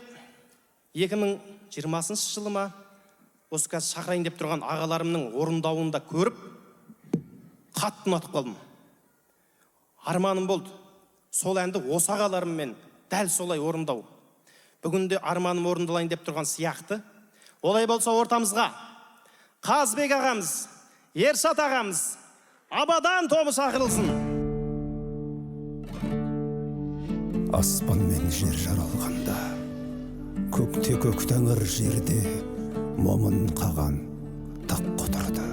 Speaker 1: 2020 жылы ма, осы қазір шақырайын деп тұрған ағаларымның орындауында көріп, қатты ұнатып қалдым. Арманым болды. Сол әнді осы ағаларыммен дәл солай орындау. Бүгінде арманым орындалайын деп тұрған сияқты. Олай болса ортамызға Қазбек ағамыз, Ершат ағамыз, Абадан тобы шақырылсын.
Speaker 5: Аспан мен жер жаралғанда, көкте көк тәңір, жерде момын қаған тақ құтырды.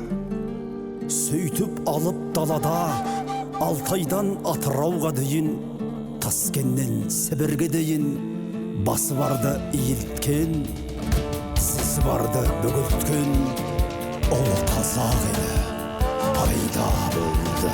Speaker 5: Сөйтіп алып далада, Алтайдан Атырауға дейін, Таскеннен Сібірге дейін, басы барды иілткен, тізесі барды бүгілткен, ұлы қазақ елі пайда болды.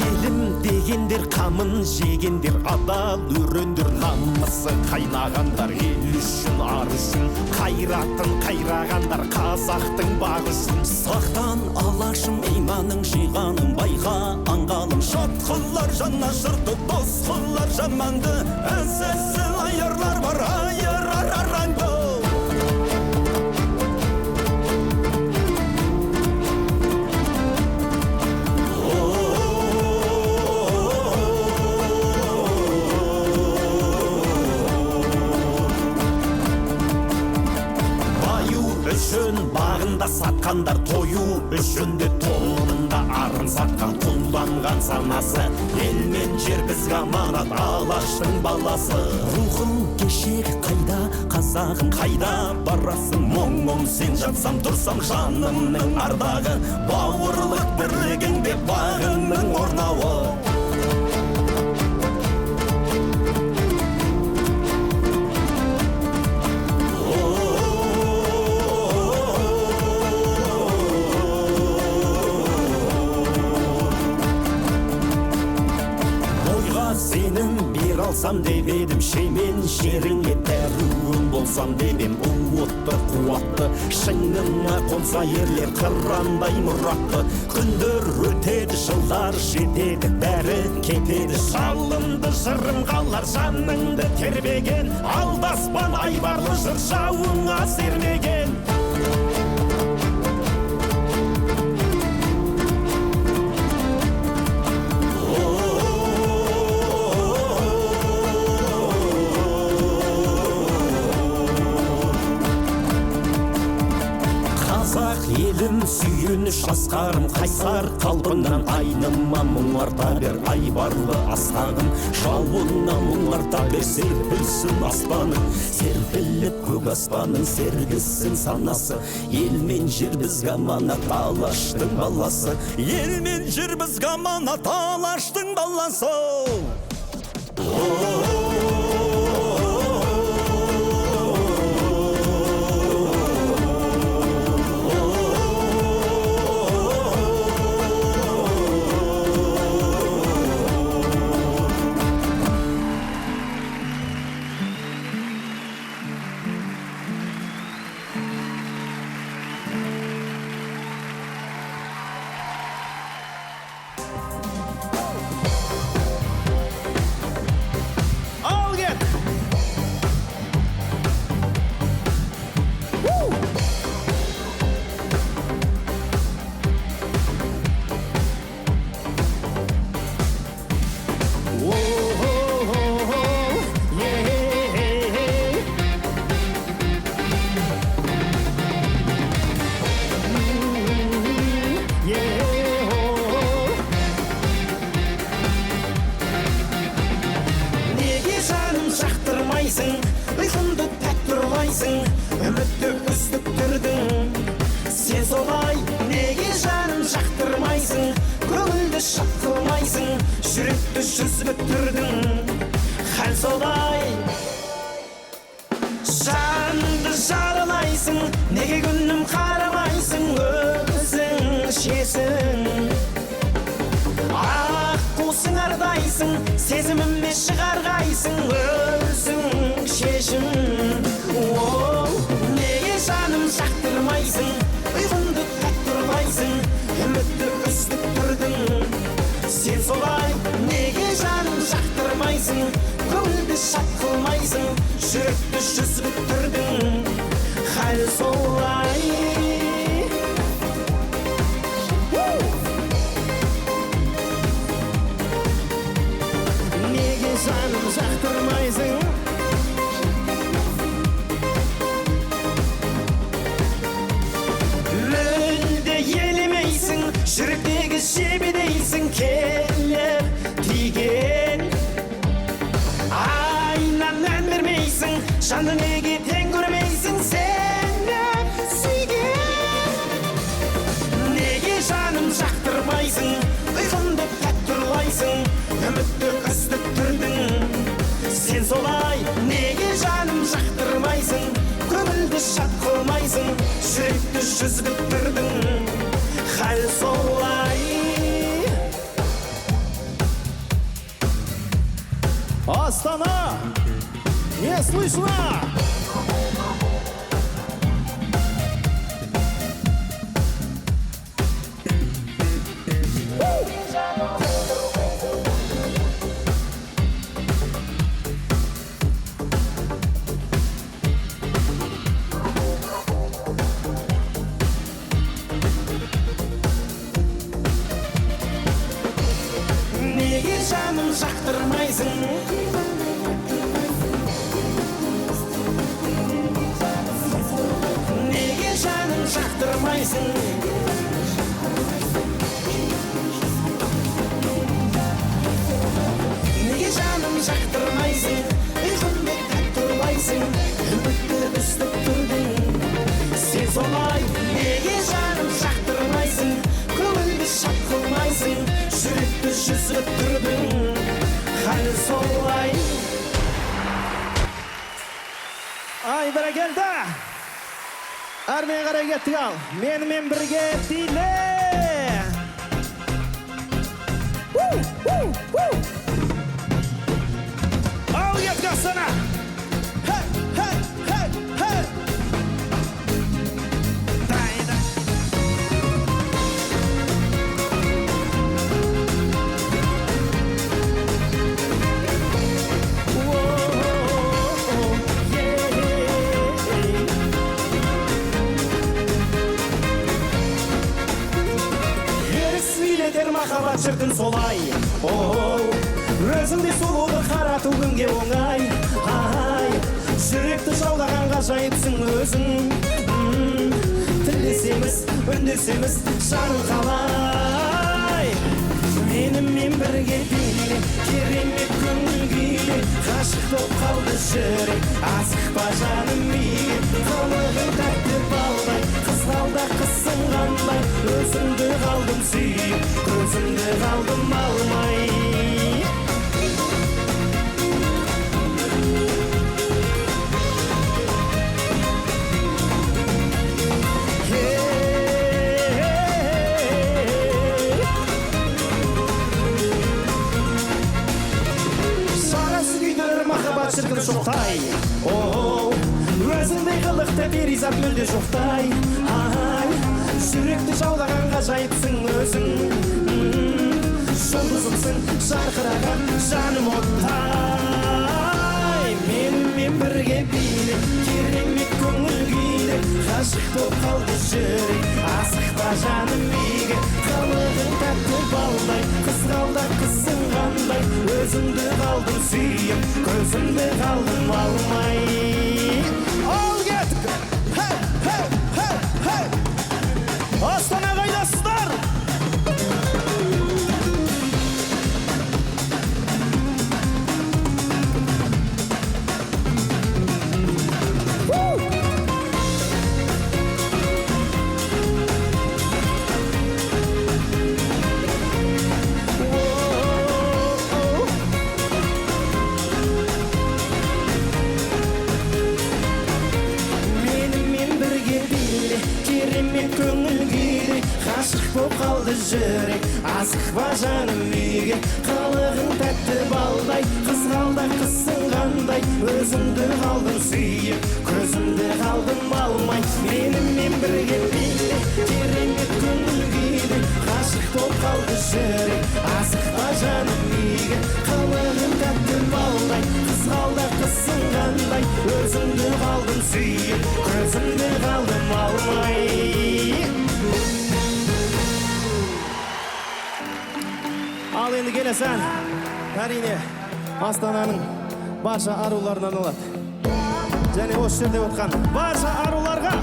Speaker 2: Елім дегендер қамын жегендер, адал өрендер, намысы қайнағандар, ел үшін, ар үшін, қайратын қайрағандар, қазақтың бағы үшін.
Speaker 5: Сақтан алашым, иманың жиғаным, байға аңғалым, шатқылар жанашырды, дос қылар жаманды, әзәзіл айырлар бар, айырар араңды.
Speaker 2: Үшін бағында сатқандар, тою үшін де тобында арын сатқан, құлданған санасы, ел мен жер бізге аманат, алаштың баласы.
Speaker 5: Рухың кешек қайда, қазағым
Speaker 2: қайда барасың, мұңым сен жатсам тұрсам жанымның ардағы, бауырлық бірлігіңде бағыңның орнауы. Сенім бер
Speaker 5: Оралсам деп едім шемен жеріңе, дәруім болсам деп ем уытты қуатты. Шыңына қонса ерлер қырандай мұратты. Күндер өтеді, жылдар жетеді, бәрі кетеді.
Speaker 2: Жалынды жырым қалар жаныңды тербеген, алдаспан айбарлы жыр жауыңа сермеген.
Speaker 5: Қазақ елім сүйініш асқарым, қайсар қалпыңнан айныма мұңарта бер айбарлы асқағым. Жауыңа мұңарта бер, серпілсін аспаның, серпіліп көк аспаның сергісін санасы. Ел мен жер бізге аманат, Алаштың баласы. Ел мен жер бізге аманат, Алаштың баласы.
Speaker 1: Ал кет!
Speaker 2: Неге жаным жақтырмайсың, ұйқымды тәтті ұрлайсың, үмітті үздіктірдің сен солай. Неге жаным жақтырмайсың, көңілді шат қылмайсың, жүректі жүз бүктірдің, хал солай. Жанды жаралайсың, неге күнім қарамайсың, өзің шесің. Ақ қусың ардайсың, сезіміме шығарғайсың, өзің шешім. О, неге жаным жақтырмайсың, ұйқымды тәтті ұрлайсың, үмітті үздіктірдің сен солай. Неге жаным жақтырмайсың, көңілді шат қылмайсың, жүректі жүз бүктірдің, хал солай. Неге жаным жақтырмайсың? Мүлде елемейсің, жүректегі жебедейсің, келіп тиген. Айнан мән бермейсің, жанды неге тең көрмейсің, сені сүйген. Неге жаным жақтырмайсың, ұйқымды тәтті ұрлайсың, үмітті үздіктірдің сен солай. Неге жаным жақтырмайсың, көңілді шат қылмайсың, жүректі жүз бүктірдің, хал солай.
Speaker 1: Астана! Не слышно!
Speaker 2: Неге жаным жақтырмайсың? Неге жаным жақтырмайсың? Неге жаным жақтырмайсың? Ұйқымды тәтті ұрлайсың, үмітті үздіктірдің сен солай. Неге жаным жақтырмайсың, көңілді шат қылмайсың, жүректі жүз бүктірдің, хал солай.
Speaker 1: Ай, бәрекелді! Әрмен қарай кеттік ал. Менімен бірге биле! У, у, у! шіркін солай. Оу, өзіңдей сұлуды қарату кімге оңай? Ай, жүректі жаулаған ғажайыпсың өзің. Тілдесеміз, үндесеміз, жаным қалай. Менімен бірге биле, керемет көңіл күйде, ғашық боп қалды жүрек, асықпа жаным үйге. Қылығың тәтті балдай, қызғалдақ қызсың қандай, өзіңді қалдым сүйіп, көзімді қалдым алмай. Махаббат шіркін шоқтай. Оу, өзіңдей қылықты перизат мүлде жоқтай. Ай, жүректі жаулаған ғажайыпсың өзің. Жұлдызымсың жарқыраған жаным оттай. Менімен бірге биле, керемет көңіл күйде, ғашық боп қалды жүрек, асықпа жаным үйге. Қылығың тәтті балдай, қызғалдақ қызсың қандай, өзіңді қалдым сүйіп, көзімді қалдым алмай. Ал кеттік! Хей, хей, хей, хей! Астана қайдасыздар? Көңіл күйде, ғашық боп қалды жүрек, асықпа жаным үйге. Қылығың тәтті балдай, қызғалдақ қызсың қандай, өзіңді қалдым сүйіп, көзімді қалдым алмай. Менімен бірге биле, керемет көңіл күйде, ғашық боп қалды жүрек, асықпа жаным үйге. Қылығың тәтті балдай, қызғалдақ қызсың қандай, өзіңді қалдым сүйіп, көзімді қалдым алмай. Ал енді келесі ән, әрине, Астананың барша аруларына арналады. Және осы жерде отқан барша аруларға.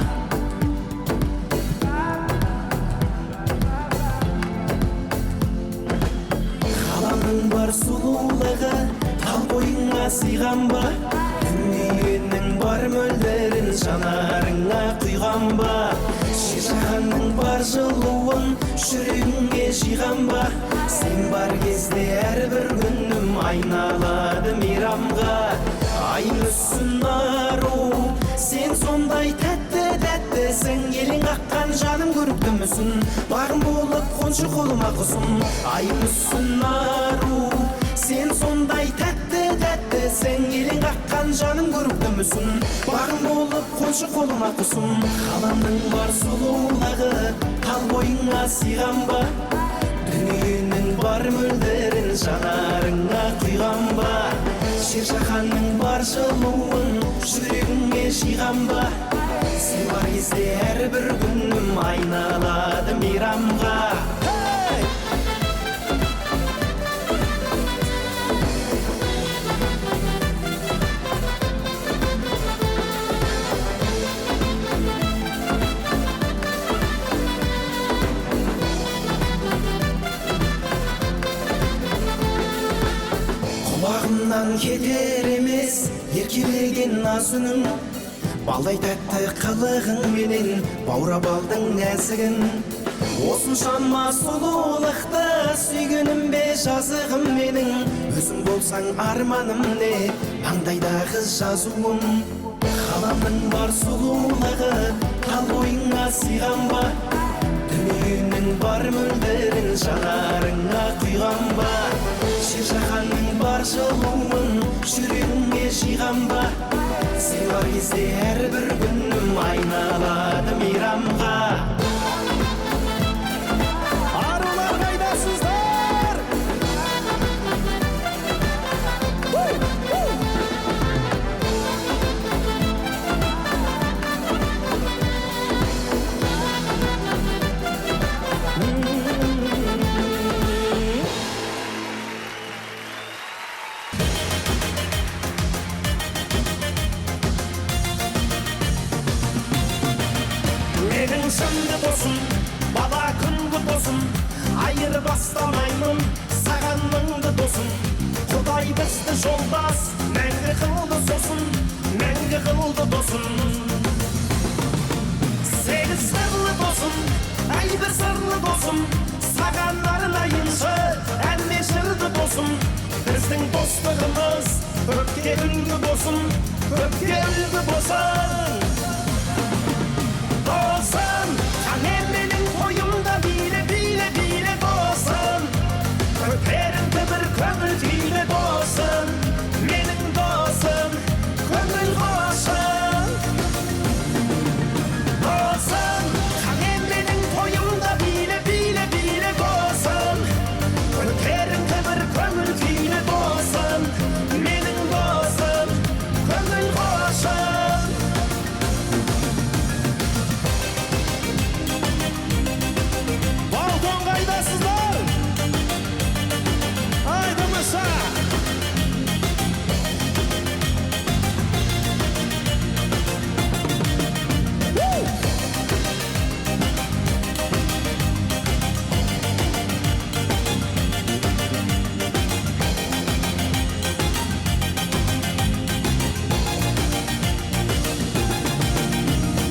Speaker 2: Қаланың бар сұлулығы тал бойыңа сыйған ба? Дүниенің бар мөлдірін жанарыңа құйған ба? Жер жаһанның бар жылуын жүрегіңе жиған ба? Сен бар кезде әрбір күнім айналады мейрамға. Ай мүсін ару, сен сондай тәтті тәттісің, елең қаққан жаным көрікті мүсін, бағым болып қоншы қолыма құсым. Ай мүсін ару, сен сондай тәтті тәттісің, елең қаққан жаным көрікті мүсін, бағым болып қоншы қолыма құсым. Ғаламның бар сұлулығы тал бойыңа сыйған ба? Дүниенің бар мөлдірін жанарыңа құйған ба? Жер жаһанның бар жылуын жүрегіңе жиған ба? Сен бар кезде әрбір күнім айналады мейрамға. Құлағымнан кетер емес еркелеген наз үнің, балдай тәтті қылығыңменен баурап алдың нәзігін. Осыншама сұлулықты сүйгенім бе жазығым менің, өзің болсаң арманым не маңдайдағы жазуым. Ғаламның бар сұлулығы тал бойыңа сыйған ба? Дүниенің бар мөлдірін жанарыңа құйған ба? Жер жаһанның бар жылуын жүрегіңе жиған ба? Сен бар кезде әрбір күнім айналады мейрамға.
Speaker 1: Арулар қайдасыздар?
Speaker 2: Менің жынды досым, бала күнгі досым, айырбастамаймын саған мыңды досым. Құдай бізді жолдас, мәңгі қылды сосын, мәңгі қылды досым. Сегіз сырлы досым, әй бір сырлы досым, саған арнайыншы ән мен жырды досым. Біздің достығымыз көпке үлгі болсын, көпке үлгі болсын. Досым, қане менің тойымда биле, биле, биле досым. Көтеріңкі бір көңіл күйде досым, менің досым, көңіл қошым. Досым, қане менің тойымда биле, биле, биле досым. Көтеріңкі бір көңіл күйде досым, менің досым, көңіл қошым.
Speaker 1: Балкон қайдасыздар? Ай, тамаша!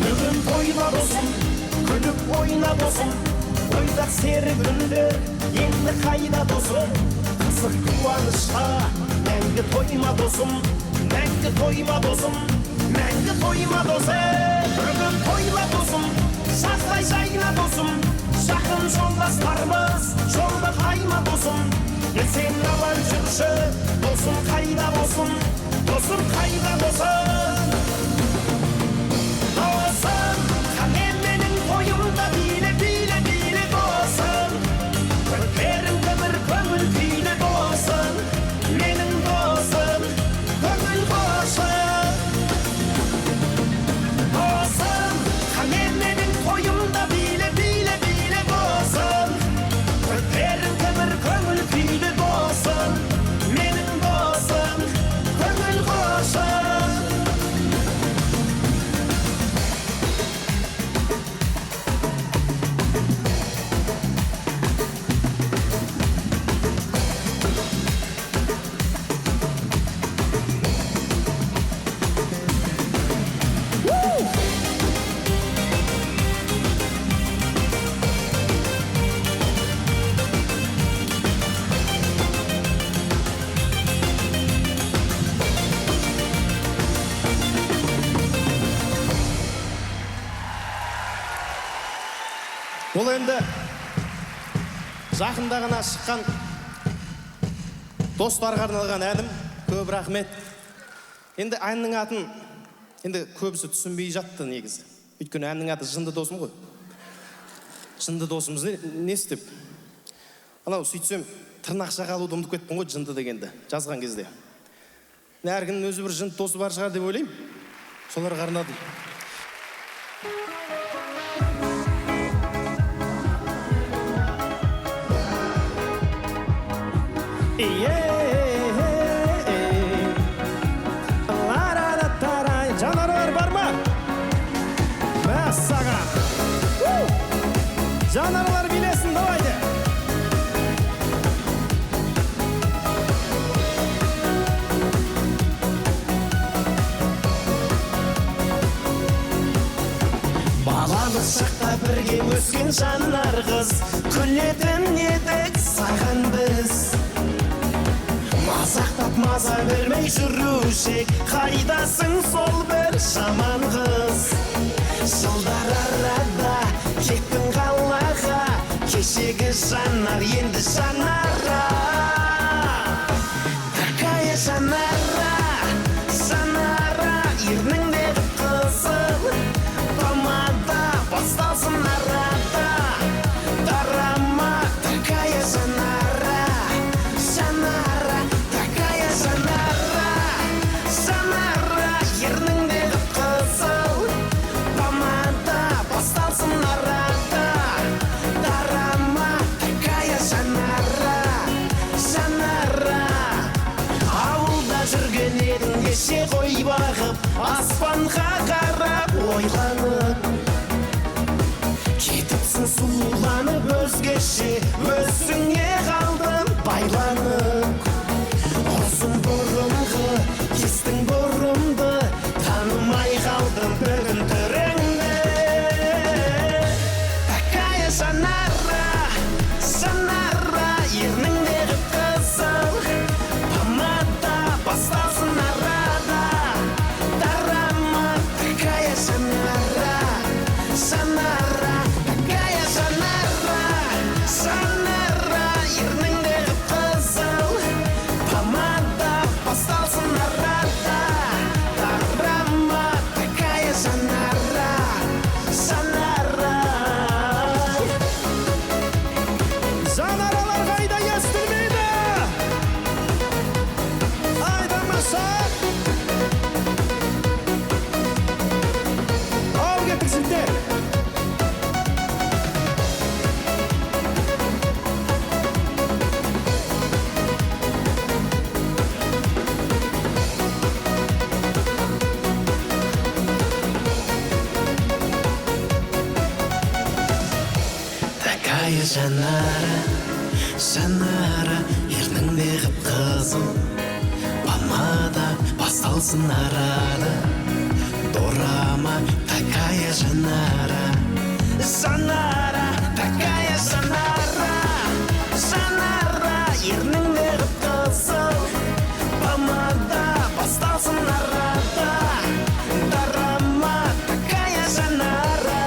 Speaker 2: Бүгін тойла досым, күліп ойна досым, ойдақ сері күндер енді қайда досым? Қызық қуанышқа мәңгі тойма досым, мәңгі тойма досым, мәңгі тойма досым. Бүгін тойла досым, жаздай жайна досым, жақын жолдастарымыз жолда қайма досым. Ертең аман жүрші, досым қайда болсын, досым қайда болсын. Досым, қане менің тойымда биле, биле, биле досым. Көтеріңкі бір көңіл күйде досым, менің досым, көңіл қошым. Досым, қане менің тойымда биле, биле, биле досым. Көтеріңкі бір көңіл күйде досым, менің досым, көңіл қошым.
Speaker 1: Бұл енді жақында ғана шыққан достарға арналған әнім. Көп рахмет. Енді әннің атын енді көбісі түсінбей жатты негізі. Өйткені әннің аты жынды досым ғой. Жынды досымыз не істеп? Анау сөйтсем тырнақша қалуды ұмытып кеттім ғой жынды дегенді жазған кезде. Әркімнің өзі бір жынды досы бар шығар деп ойлаймын. Соларға арнадым. Жанарлар бар ма? Мәссаған! Жанарлар билесін, давайте!
Speaker 2: Балалық шақта бірге өскен жанар қыз, күлетін едік саған біз. Мазақтап маза бермей жүрушек, қайдасың сол бір жаман қыз. Жылдар арада кеттің қалаға, кешегі жанар енді жанара. Такая жанара, жанара, ерніңдегі қызыл помада, басталсын арада. Дарама, такая жанара, жанара, такая жанара, жанара, ерніңдегі қызыл помада, басталсын арада. Дарама, такая жанара, жанара. Аспанға қарап ойланып, кетіпсің сұлуланып өзгеше, өзіңе қалдым байланып. Ұзын бұрымғы, кестің бұрымды, танымай қалдым бүгін түріңді. Такая Жанара, Жанара, ерніңде қып-қызыл помада, басталсын арада дорама. Такая Жанара, Жанара, такая Жанара, Жанара, ерніңде қып-қызыл помада, басталсын арада дорама. Такая Жанара, Жанара.
Speaker 1: Жанаралар қайда, естілмейді? Айдамаса! Ал кеттік, жігіттер!
Speaker 2: Такая Жанара, Жанара, ерніңде қып-қызыл помада, басталсын арада дорама. Такая Жанара, Жанара, такая Жанара, Жанара, ерніңде қып-қызыл помада, басталсын арада дорама. Такая Жанара,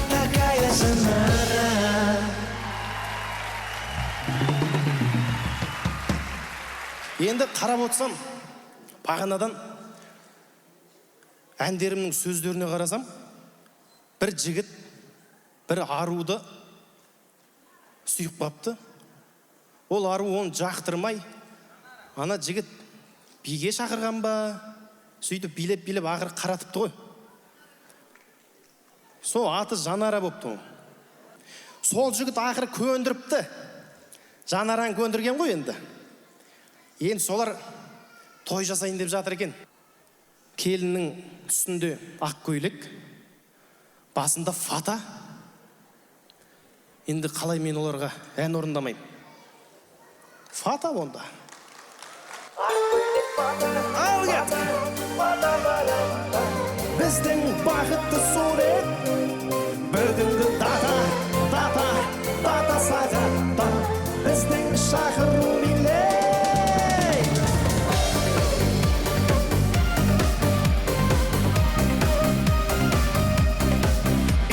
Speaker 2: такая Жанара.
Speaker 1: Енді қарап отырсам, бағанадан әндерімнің сөздеріне қарасам, бір жігіт бір аруды сүйіп қапты. Ол ару оны жақтырмай, ана жігіт биге шақырған ба, сөйтіп билеп билеп ақыры қаратыпты ғой. Сол аты Жанара болыпты ол. Сол жігіт ақыры көндіріпті. Жанараны көндірген ғой енді. Енді солар той жасайын деп жатыр екен. Келіннің үстінде ақ көйлек, басында фата. Енді қалай мен оларға ән орындамаймын? Фата онда. Ал кеттік. Біздің бақытты сурет, бүгінгі дата, дата, дата сағатта, біздің шақыру билет.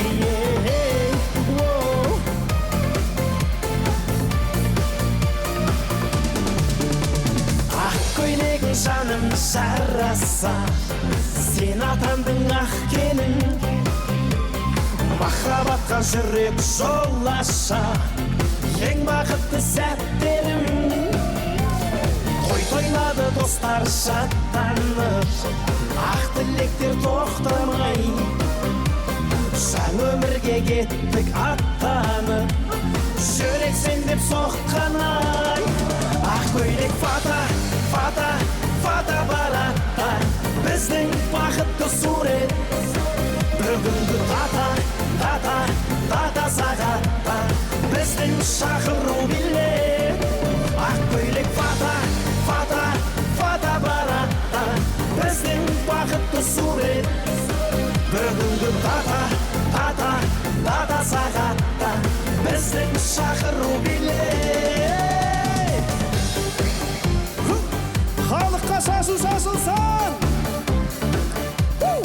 Speaker 1: Ей, воу. Ақ көйлегің, жаным, жараса, сен атандың ақ келін. Махаббатқа жүрек жол аша, ең бақытты сәттерім. Той тойлады достар шаттанып, ақ тілектер тоқтамай. Жаңа өмірге кеттік аттанып, жүрек сен деп соққан ай. Ақ көйлек, фата, фата, фата баратта, біздің бақытты сурет. Бүгінгі дата, дата, дата сағатта, біздің шақыру билет. Ақ көйлек, фата, фата, фата баратта, біздің бақытты сурет. Бүгінгі дата, дата, дата сағатта, біздің шақыру билет. Халыққа шашу шашылсын! Хей!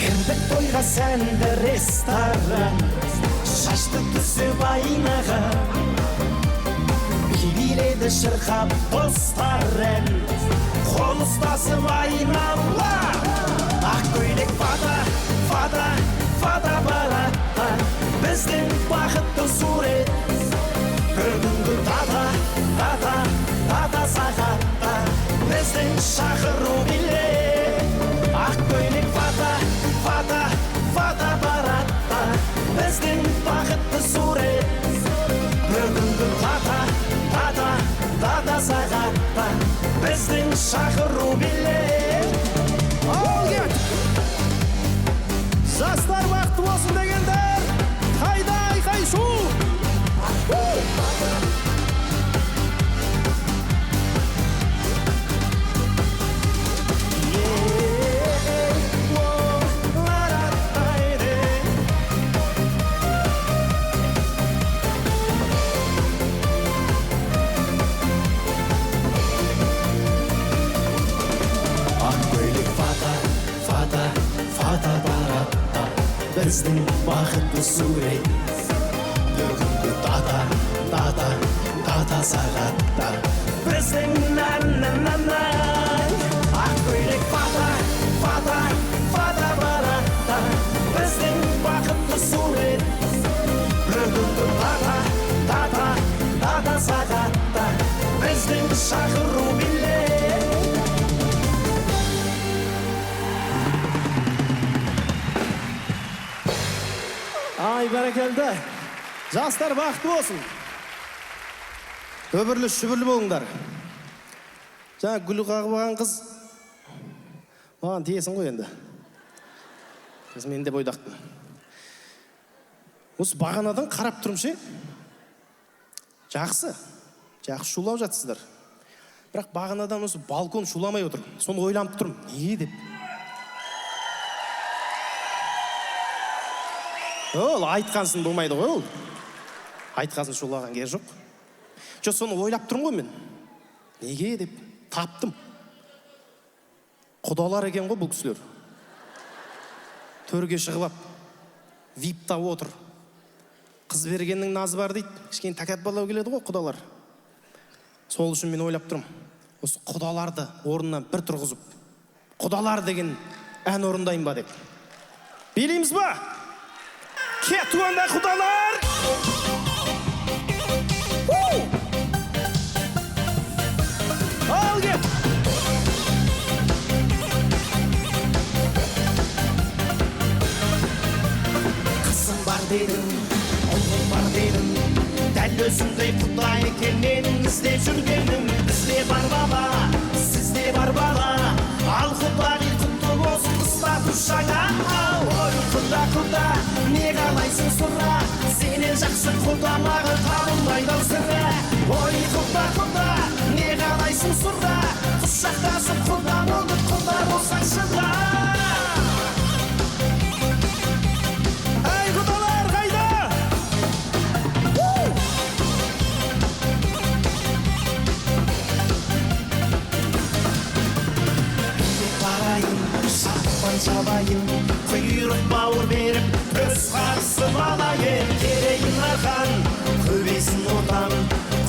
Speaker 2: Кірдік тойға сәнді ресторан, шашты түсіп айнаға. Би биледі шырқап достар ән, қол ұстасып айнала. Ақ көйлек, фата, фата, фата баратта, біздің бақытты сурет. Бүгінгі дата, дата, дата сағатта, біздің шақыру билет. Ақ көйлек, фата, фата, фата баратта, біздің бақытты сурет. шақыру билет.
Speaker 1: Ал кет! Жастар бақытты болсын дегендер, қайда айқай шу?
Speaker 2: Ақ көйлек фата, фата, фотоаппаратта біздің бақытты сурет. Бүгінгі дата, дата, дата сағатта біздің на-на-на-най. Ақ көйлек фата, фата, фотоаппаратта біздің бақытты сурет. Бүгінгі дата, дата, дата сағатта біздің шақыру билет.
Speaker 1: Ай, бәрекелді. Жастар бақытты болсын. Өбірлі шүбірлі болыңдар. Жаңа гүл қағып алған қыз маған тиесің ғой енді. Қыз мен де бойдақпын. Осы бағанадан қарап тұрмын ше. Жақсы. Жақсы шулап жатсыздар. Бірақ бағанадан осы балкон шуламай отыр. Соны ойланып тұрмын. Неге деп. Ол айтқансын болмайды ғой ол. Айтқансын шулаған кері жоқ. Жоқ, соны ойлап тұрмын ғой мен. Неге деп таптым. Құдалар екен ғой бұл кісілер. Төрге шығып ап, вип-та отыр. Қыз бергеннің назы бар дейді. Кішкене тәкаппарлау келеді ғой құдалар. Сол үшін мен ойлап тұрмын. Осы құдаларды орнынан бір тұрғызып, құдалар деген ән орындайын ба деп. Билейміз ба? Кет онда құдалар! Ал кет!
Speaker 2: Қызым бар дедің, ұлым бар дедің, дәл өзіңдей құда екен менің іздеп жүргенім. Бізде бар баба, сізде бар бала, ал құдағи құтты болсын статус жаңа. Ал ой құда, құда, не қалайсың сұра, сенен жақсы құда маған табылмайды ау сірә. Ой құда, құда, не қалайсың сұра, құшақтасып құда болдық, құда болсаң шыда.
Speaker 1: Әй, құдалар, қайда?
Speaker 2: Барайын, шапан шабайын, құйрық бауыр беріп, өз қарысып алайын. Керейін арқан, көбейсін отан,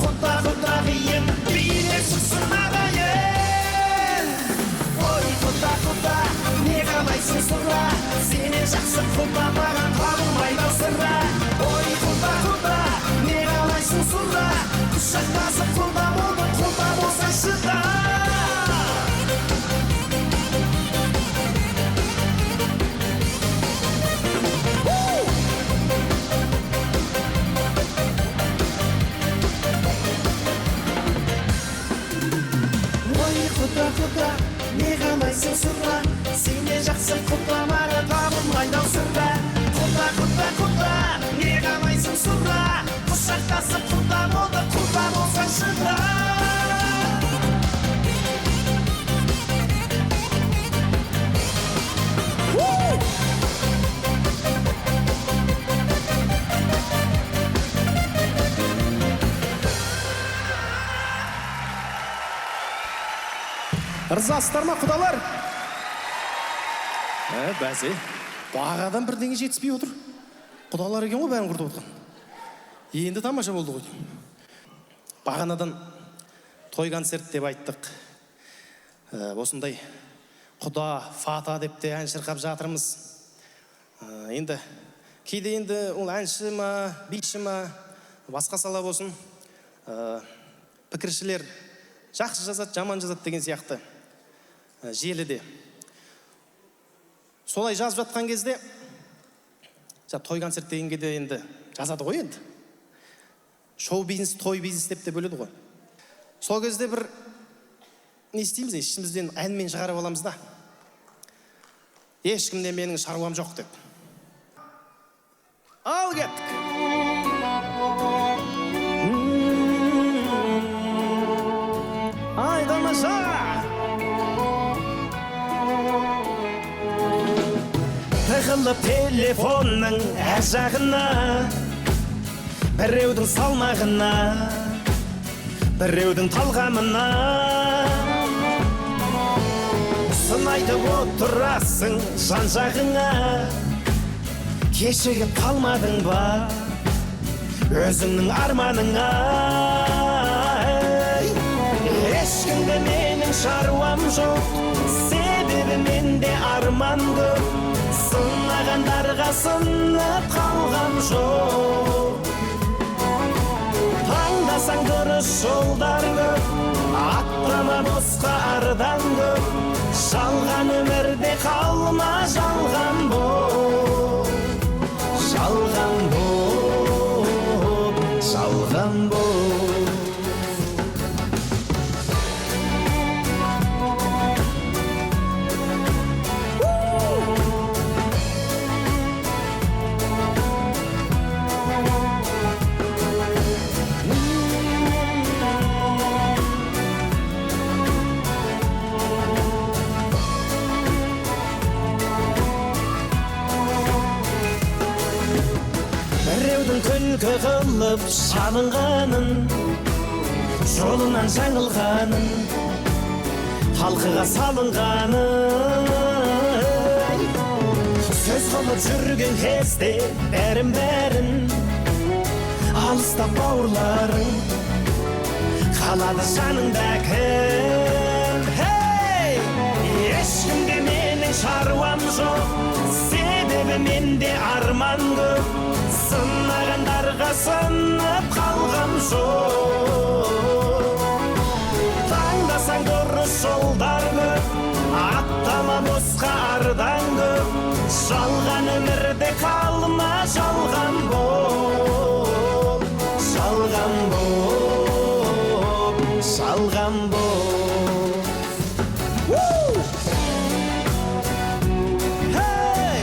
Speaker 2: құда құдағиым, билеп шықсын ағайын. Ой, құда, құда, не қалайсың сұра, сенен жақсы құда маған табылмайды ау сірә. Ой, құда, құда, не қалайсың сұра, құшақтасып құда болдық, құда болсаң шыда. Ой, құда, құда, не қалайсың сұра, сенен жақсы құда маған табылмайды ау сірә. Құда, құда, құда, не қалайсың сұра, құшақтасып құда болдық, құда болсаң шыда.
Speaker 1: Ырзасыздар ма, құдалар? Бәсе, бағадан бірдеңе жетіспей отыр. Құдалар екен ғой бәрін құртып отқан. Енді тамаша болды ғой. Бағанадан той концерт деп айттық. Осындай құда, фата деп те ән шырқап жатырмыз. Енді кейде енді ол әнші ма, биші ма, басқа сала болсын, пікіршілер жақсы жазады, жаман жазады деген сияқты. Желіде. Солай жазып жатқан кезде, той концерт дегенге де енді жазады ғой енді. Шоу бизнес, той бизнес деп те бөледі ғой. Сол кезде бір Не істейміз, ішімізден әнмен шығарып аламыз да. Ешкімде менің шаруам жоқ деп. Ал кеттік. Ай, тамаша!
Speaker 2: Тығылып телефонның әр жағына, біреудің салмағына, біреудің талғамына сын айтып отырасың жан жағыңа. Кешігіп қалмадың ба өзіңнің арманыңа? Ешкімде менің шаруам жоқ, себебі менде арман көп. Сынағандарға сынып қалғам жоқ. Таңдасаң дұрыс жолдар көп, аттама босқа ардан көп. Жалған өмірде қалма, жалған бол, жалған бол, жалған бол. Біреудің күлкі қылып шалынғанын, жолынан жаңылғанын, талқыға салынғанын, сөз қылып жүрген кезде бәрін-бәрін, алыстап бауырларың қалады жаныңда кім? Хей! Ешкімде менің шаруам жоқ, себебі менде арман көп. Сынағандарға сынып қалғам жоқ. Таңдасаң дұрыс жолдар көп, аттама босқа ардан көп. Жалған өмірде қалма, жалған бол, жалған бол, жалған бол. Hey!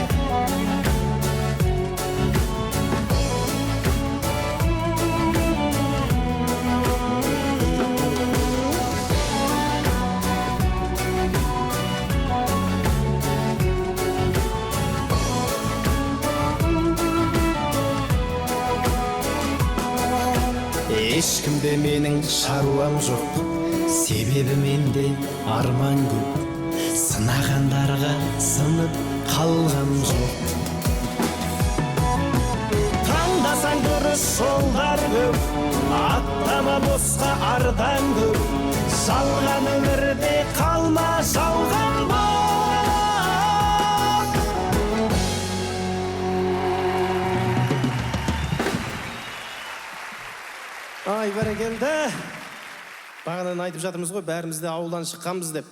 Speaker 2: Ешкімде менің шаруам жоқ, себебі менде арман көп. Сынағандарға сынып қалғам жоқ. Таңдасаң дұрыс жолдар көп, аттама босқа ардан көп. Жалған өмірде қалма, жалған бол.
Speaker 1: Ай, бәрекелді. Бағанадан айтып жатырмыз ғой, бәріміз де ауылдан шыққанбыз деп.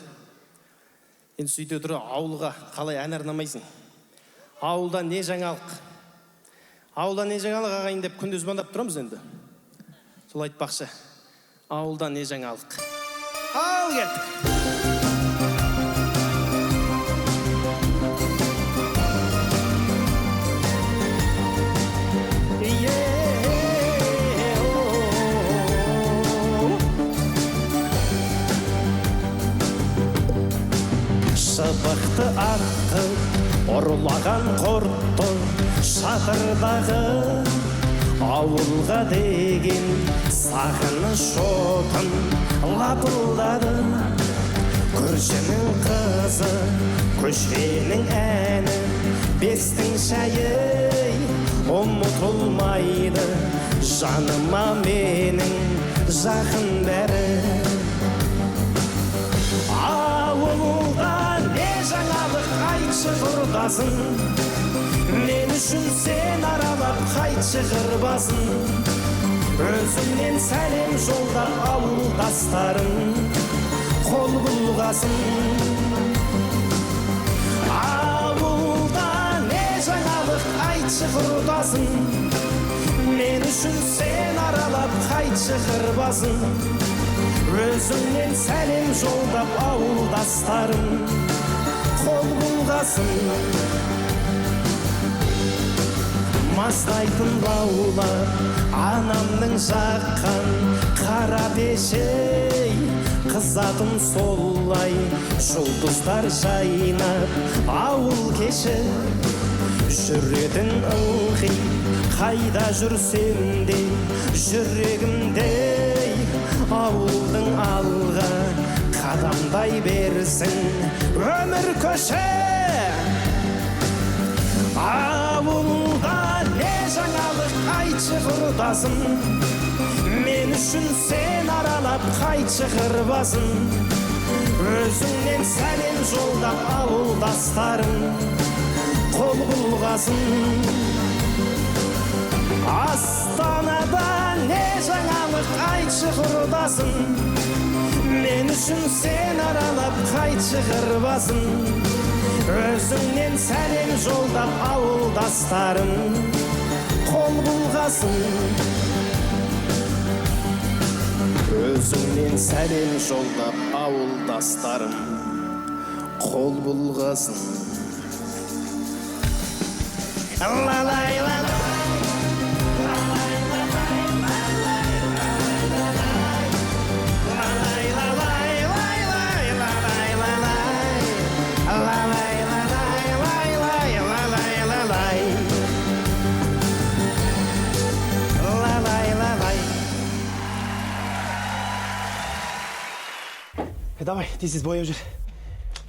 Speaker 1: Енді сөйте тұра ауылға қалай ән арнамайсың? Ауылда не жаңалық? Ауылда не жаңалық, ағайын деп күнде звондап тұрамыз енді. Сол айтпақшы, ауылда не жаңалық? Ал кеттік.
Speaker 2: Шыбықты атты, ұрлаған құртты, шатырдағы ауылға деген сағыныш отын лапылдады. Көршінің қызы, көшенің әні, бестің шайы ұмытылмайды, жаныма менің жақын бәрі. Ауылда не жаңалық айтшы құрдасын, мен үшін сен аралап қайтшы қыр басын. Өзіңнен сәлем жолдап ауылдастарың қол бұлғасын. Ауылда не жаңалық айтшы құрдасын, мен үшін сен аралап қайтшы қыр басын. Өзіңнен сәлем жолдап ауылдастарым қол бұлғасын. Маздайтын лаулап анамның жаққан қара пешей, қызатын солай жұлдыздар жайнап ауыл кеші. Жүретін ылғи қайда жүрсем де жүрегімдей, ауылдың алға қадамдай берсін өмір көші. Ауылда не жаңалық айтшы құрдасым, мен үшін сен аралап қайтшы қыр басын. Өзіңнен сәлем жолдап ауылдастарым қол бұлғасын. Астанада не жаңалық айтшы құрдасым, мен үшін сен аралап қайтшы қыр басын. Өзіңнен сәлем жолдап ауылдастарым қол бұлғасын. Өзіңнен сәлем жолдап ауылдастарым қол бұлғасын. Ла-лай-ла-лай.
Speaker 1: Давай, тез-тез бояп жүр.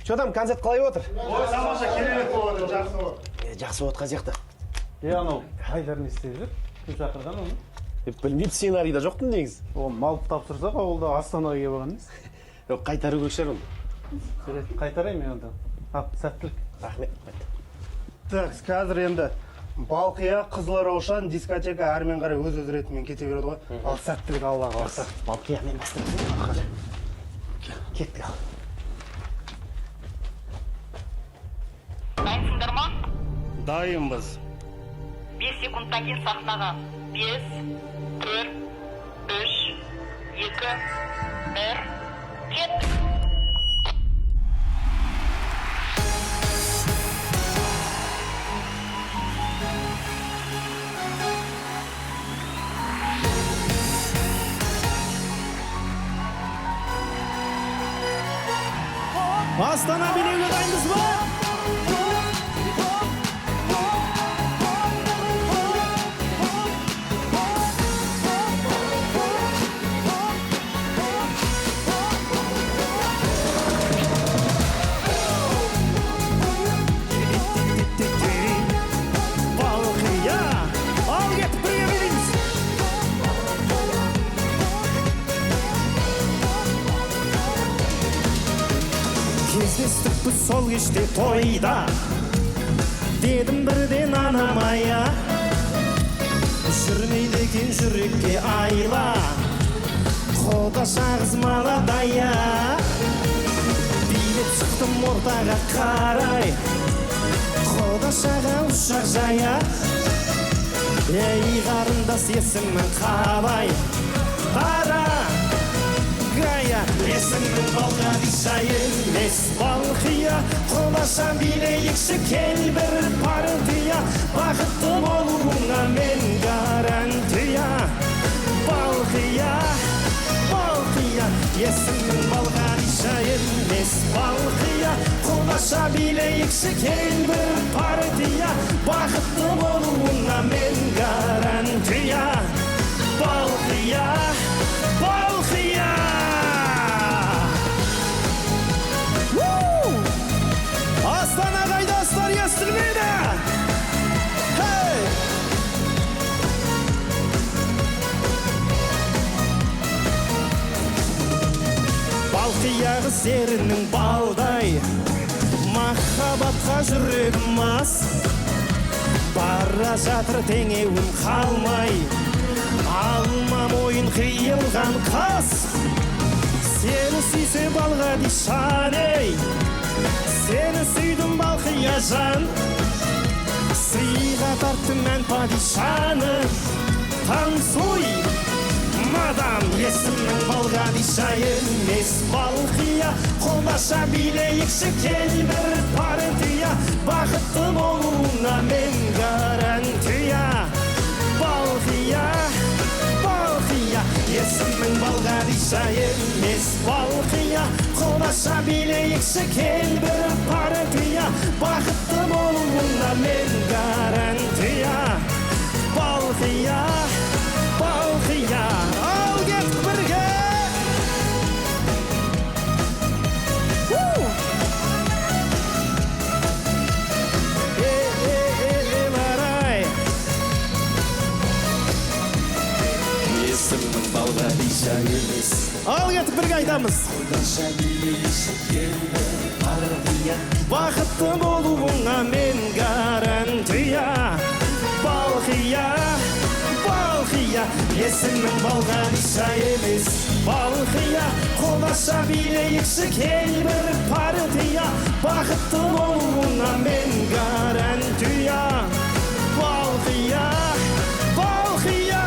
Speaker 1: Че там, концерт қалай отыр?
Speaker 6: Ой, тамаша, керемет болып отыр, жақсы болып.
Speaker 1: Жақсы болып отқан сияқты.
Speaker 7: Е, анау Айдар не істеп жүр? Кім шақырған оны?
Speaker 1: Білмейді, сценарийда жоқтың негізі.
Speaker 7: О, мал тапсырсақ, ауылда Астанаға келіп алған емес.
Speaker 1: Жоқ, қайтару керек шығар оны.
Speaker 7: Жарайды, қайтарайын мен онда. Ал, сәттілік.
Speaker 1: Рахмет.
Speaker 6: Так, қазір енді Балқия, Қызыл Раушан, дискотека әрмен қарай өз өз ретімен кете береді ғой. Ал сәттілік, Алла қаласа.
Speaker 1: Балқия мен бастаймыз. Кеттік ал.
Speaker 8: Дайынсыңдар ма?
Speaker 6: Дайынбыз.
Speaker 8: 5 секундтан кейін сахнаға. 5, 4, 3, 2, 1, кеттік!
Speaker 1: Астана билеуге дайынбыз ба? Балқия! Ал кеттік, бірге билейміз! Кездестік біз сол кеште тойда, дедім бірден анамая. Жүрмейді екен жүрекке айла, қолдаша қыз молодая. Билеп шықтым ортаға қарай, қолдашаға ұшақ жая. Ей, қарындас, есімің қалай? Дара Гая, есімің Балқадиша емес, Балқия. Қолаша билейікші, кел бір партия. Бақытты болуыңа мен гарантия. Балқия, Балқия, есімің Балқадиша емес, Балқия. Қолаша билейікші, кел бір партия. Бақытты болуыңа мен гарантия. Балқия, Балқия! Астана қайдасыздар, естілмейді! Хей! Балқия қыз ерінің балдай, махаббатқа жүрегім мас. Бара жатыр теңеуім қалмай, алма мойын қиылған қас. Сені сүйсе Балқадиша, ей, сені сүйдім Балқия жан. Сыйға тарттым ән падишаны, танцуй,
Speaker 2: Мадам, есімің Балғадиша емес, Балқия. Қолдаша билейікші, кел бір партия. Бақытты болуыңа мен гарантия. Балқия, Балқия. Есімің Балғадиша емес, Балқия. Қолдаша билейікші, кел бір партия. Бақытты болуыңа мен гарантия. Балқия, Балқия.
Speaker 1: Ал кеттік бірге! Е, е, е, е, ларай.
Speaker 5: Есімің Балғадиша емес.
Speaker 1: Ал кеттік, бірге айтамыз. Бақытты болуыңа мен гарантия. Балқия, Балқия. Есімің Балғадиша емес, Балқия. Қолдаша билейікші, кел бір партия. Бақытты болуыңа мен гарантия. Балқия, Балқия.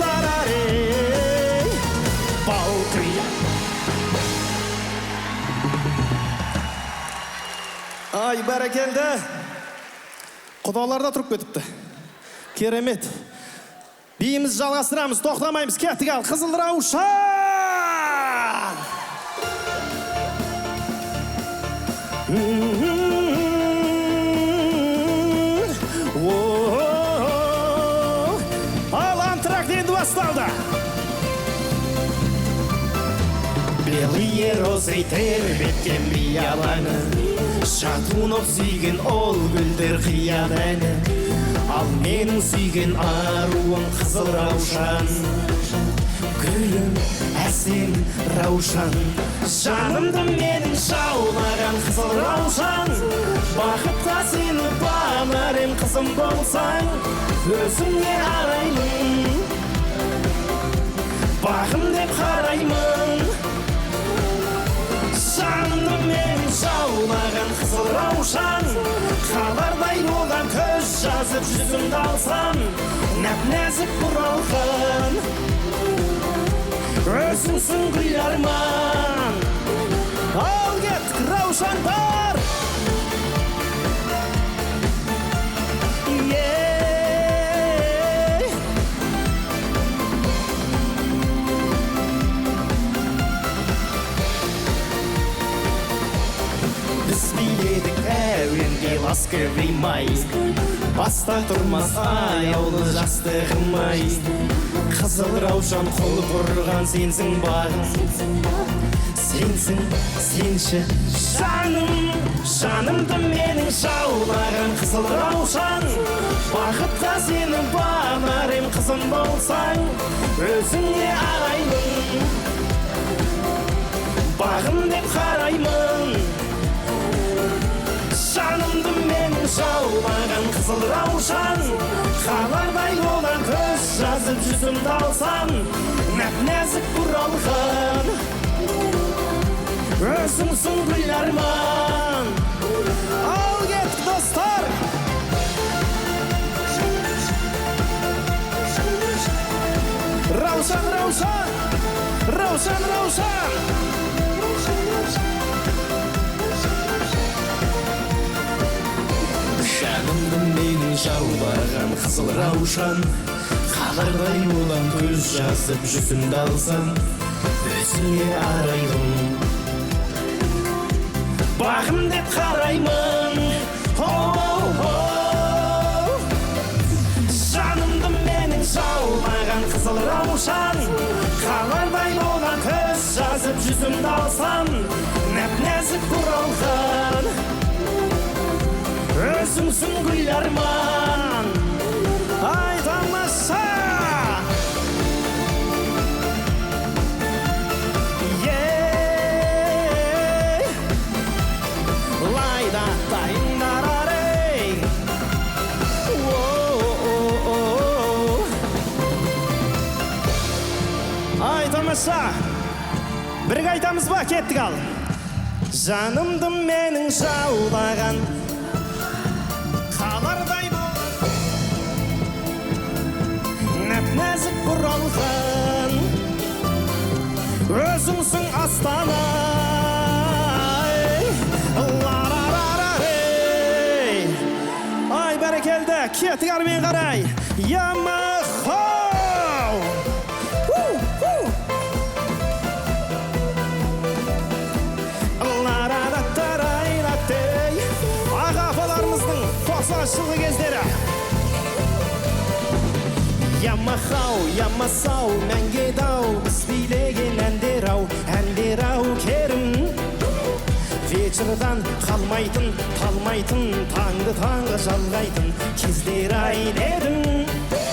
Speaker 1: Лара-та-та-ра-рей. Балқия. Ай, бәрекелді. Құдалар да тұрып кетіпті. Керемет. Биіміз жалғастырамыз, тоқтамаймыз. Кеттік ал, Қызыл Раушан! О, ал антракт енді басталды.
Speaker 2: Белые розы тербеткен биябаны, Шатунов сүйген ол гүлдер қияд әні. Ал менің сүйген аруым Қызыл Раушан. Гүлім, әсем Раушан. Жанымды менің жаулаған Қызыл Раушан. Бақытқа сені бағар ем, қызым болсаң. Өзіңе араймын, бағым деп қараймын. Жанымды менің жаулаған Қызыл Раушан. Қалардай болған көз жазып жүзімді алсам, нәп нәзік бұралған өзіңсің гүл арман.
Speaker 1: Ал кеттік, Раушандар!
Speaker 2: Ей! Біз биледік әуенге ласковый май. Баста тұрмас аяулы жастығым ай. Қызыл Раушан, қол құрған сенсің бағым. Сенсің, сенші жаным. Жанымды менің жаулаған Қызыл Раушан. Бақытқа сені бағар ем, қызым болсаң. Өзіңе араймын, бағым деп қараймын. Жанымды менің жаулаған Қызыл Раушан. Қалардай болған көз жазып жүзімді алсам, нәп нәзік бұралған өзіңсің гүл арман.
Speaker 1: Ал кеттік, достар! Раушан, Раушан! Раушан, Раушан!
Speaker 5: Жанымды менің жаулаған Қызыл Раушан. Қалардай болам көз жазып жүзімді алсам, өзіңе арайлым,
Speaker 2: бағым деп қараймын. О-о-о. Жанымды менің жаулаған Қызыл Раушан. Қалардай болған көз жазып жүзімді алсам, нәп нәзік бұралған өзіңсің гүл арман.
Speaker 1: Ай, тамаша!
Speaker 2: Ей! Лайда тайндарарей. О-о-о-о.
Speaker 1: Ай, тамаша! Бірге айтамыз ба? Кеттік ал. Жанымды менің жаулаған қалардай болып нәп-нәзік бұралған өзіңсің Астана. Ла-ра-ра-ра-рей. Ай, бәрекелді, кеттік әрмен қарай. Ямахау! Ла-ра-ра-та-рай-ра-тей. Аға апаларымыздың 90 жылғы кездері. Ямахау, Ямасау, мәнге дау, біз билеген әндер ау, әндер ау керім. Вечердан қалмайтын, талмайтын, таңды таңға жалғайтын кездер ай дедім.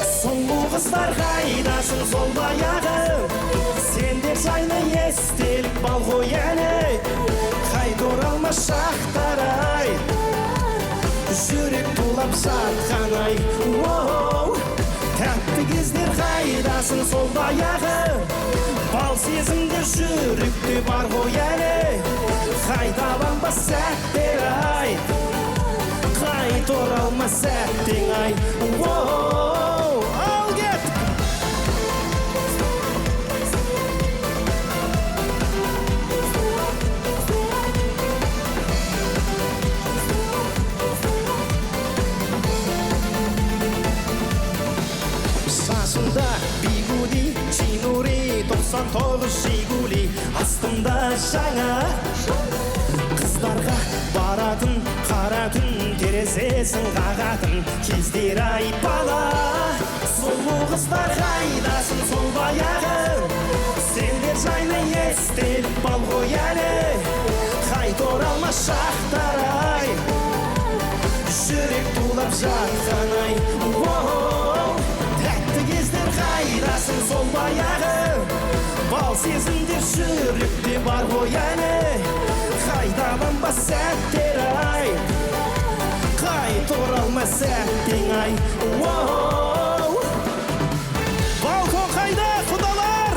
Speaker 1: Сұлу қыздар қайдасың сол баяғы, сендер жайлы естелік бал ғой әні. Қайта оралмас шақтар ай, жүрек тулап жатқан ай. Оу, тәтті кездер қайдасың сол баяғы, бал сезімдер жүректе бар ғой әлі. Қайталанбас сәттер ай, қайта оралмас сәттен ай. Оу, ал кеттік. Шашында бигуди, чинури, 99 Жигули, астымда жаңа қыздарға баратын қара түн, терезесін қағатын кездер ай бала. Сұлу қыздар қайдасың сол баяғы, сендер жайлы естелік бал ғой әлі. Қайта оралмас шақтар ай, жүрек тулап жатқан ай. Оу, тәтті кездер қайдасың сол баяғы, бал сезімдер жүректе бар ғой әлі. Қайталанбас сәттер ай, қайта оралмас сәттен ай. Оу, балкон қайда, құдалар?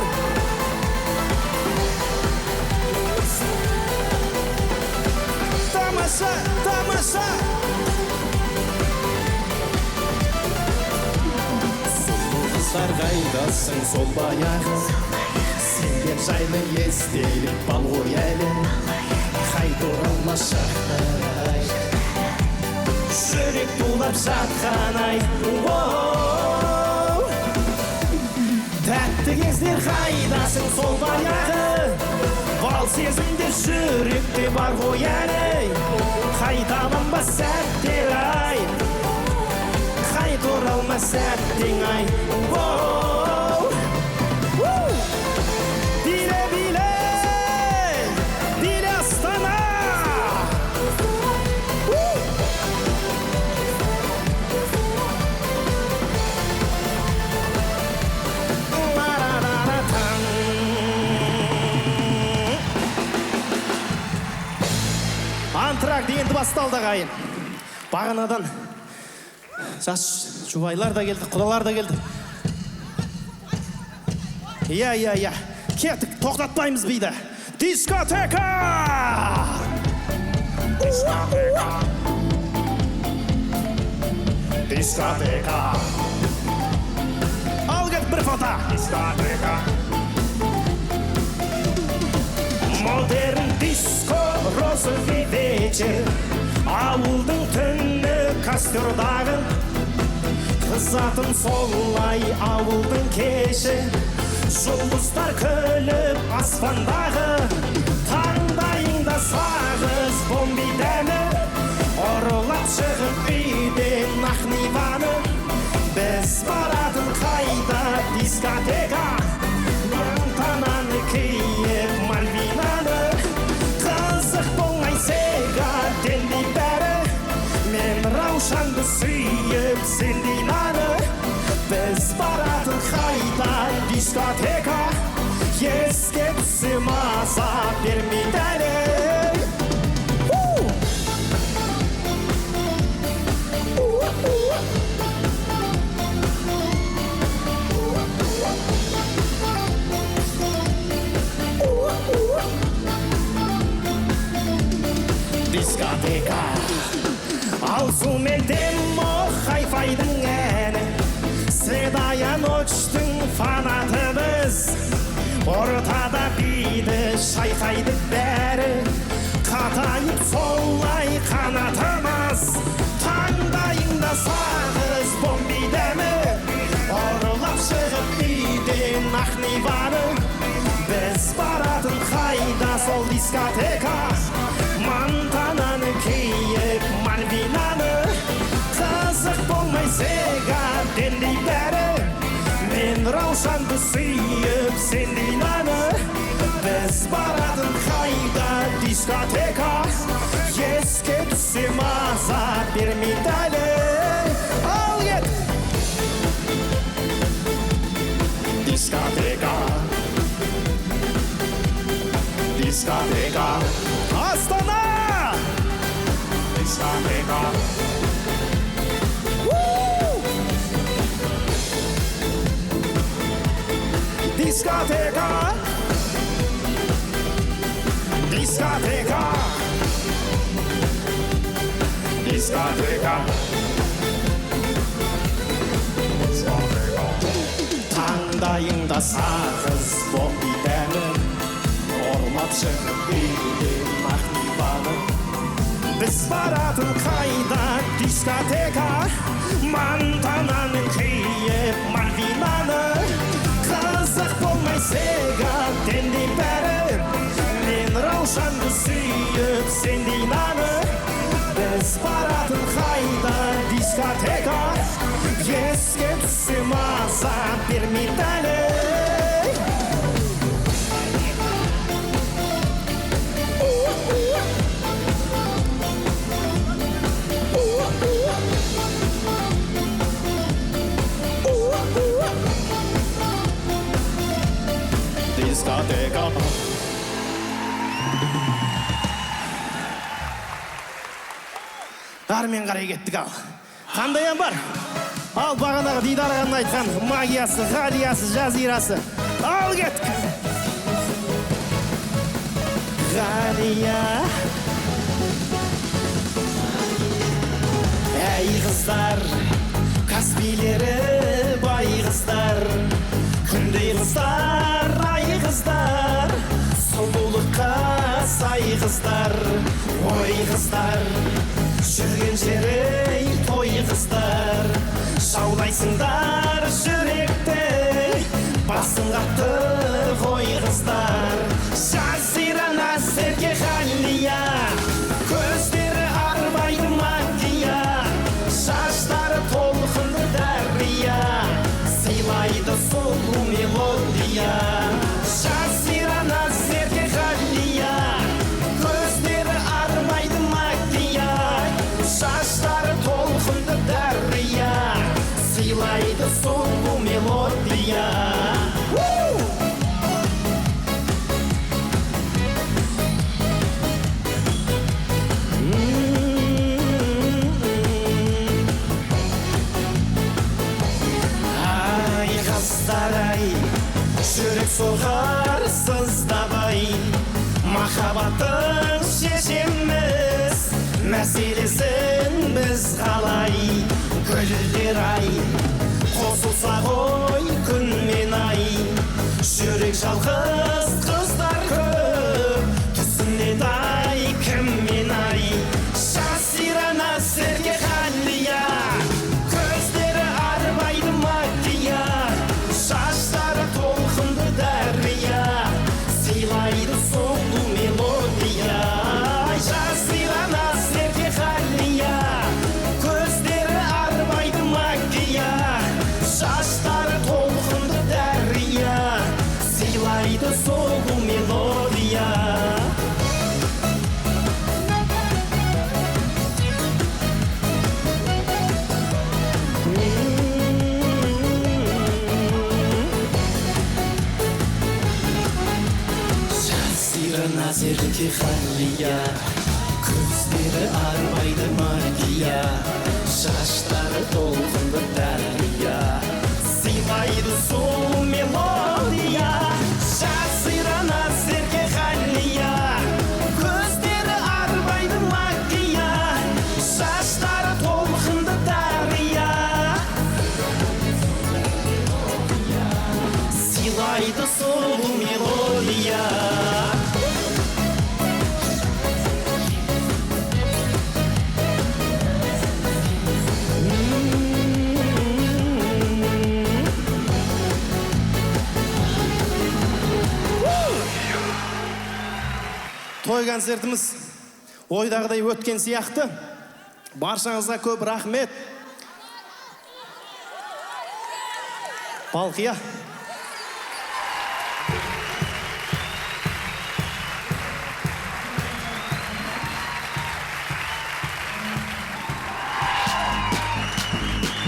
Speaker 1: Тамаша, тамаша. Сұлу қыздар қайдасың сол баяғы, сендер жайлы естелік бал ғой әлі. Қайта оралмас шақтар ай, жүрек тулап жатқан ай. Оу, тәтті кездер қайдасың сол баяғы, бал сезімдер жүректе бар ғой әлі. Қайталанбас сәттер ай, қайта оралмас сәттен ай. Оу, биле, биле, биле, Астана! Ла-ра-ра-ра-таң. Антракт енді басталды, ағайын. Бағанадан жас жұбайлар да келді, құдалар да келді. Иә, иә, иә. Кеттік, тоқтатпаймыз биді. Дискотека! Дискотека! Дискотека! Ал кет бір фото! Дискотека! Модерн диско, розовый вечер, ауылдың түні костердағы, қызатын солай ауылдың кеші, жұлдыздар күліп аспандағы, таңдайыңда сағыз бомби дәмі, ұрылап шығып үйден ақ ниваны. Біз баратын қайда дискотека, Монтананы киіп Мальвинаны, қызық болмай сега дендей бәрі, мен Раушанды сүйіп сен Динаны. Біз баратын қайда дискотека, еске түсе маза бермейді әлі.
Speaker 2: Ортада биді шайқайды бәрі, қатайып солай қанатымыз. Таңдайыңда сағыз бомби дәмі, ұрлап шығып үйден ақ ниваны. Біз баратын қайда сол дискотека, Монтананы киіп Мальвинаны. Қызық болмай сега дендей бәрі, мен Раушанды сүйіп сен Динаны. Біз баратын қайда дискотека, еске түссе маза бермейді әлі. Ал кет! Дискотека, дискотека, Астана! Дискотека. Дискотека, дискотека, дискотека. Таңдайыңда сағыз бомби дәмі, ұрлап шығып үйден ақ ниваны. Біз баратын қайда дискотека, Монтананы киіп Мальвинаны. Қызық болмай сега дендей бәрі, мен Раушанды сүйіп сен Динаны. Біз баратын қайда дискотека, еске түссе маза бермейді әлі. Дискотека. Әрмен қарай кеттік ал. Қандай ән бар? Ал бағанағы Дидар ағаның айтқан магиясы, ғалиясы, жазирасы. Ал кеттік. Ғалия. Әй қыздар, Каспилері бай қыздар, күндей қыздар, ай қыздар, сұлулыққа сай қыздар, ой қыздар, жүрген жері той қыздар, жаулайсыңдар жүректі, басың қатты қой қыздар. Жазира Назерке Ғалия, көздері арбайды магия, шаштары толқынды дария, сыйлайды сұлу мелодия. Жазира Назерке Ғалия, көздері арбайды магия, шаштары толқынды дария, сыйлайды сұлу мелодия. Ай қыздар ай, жүрек соғар сыздабай, махаббаттың шешеміз, мәселесін біз қалай. Гүлдер ай, қосылса ғой күн мен ай, жүрек жалғыз қыздар көп, түсінеді ай кім мен ай. Жазира Назерке Ғалия, көздері арбайды магия, шаштары толқынды дария, сыйлайды сұлу мелодия. Жазира Назерке Ғалия, көздері арбайды магия, шаштары толқынды дария, сыйлайды сұлу мелодия. Жазира Назерке Ғалия, көздері арбайды магия, шаштары толқынды дария, сыйлайды сұлу мелодия. Жазира Назерке Ғалия, көздері арбайды магия, шаштары толқынды дария, сыйлайды сұлу мелодия.
Speaker 1: Той концертіміз ойдағыдай өткен сияқты. Баршаңызға көп рахмет. Балқия.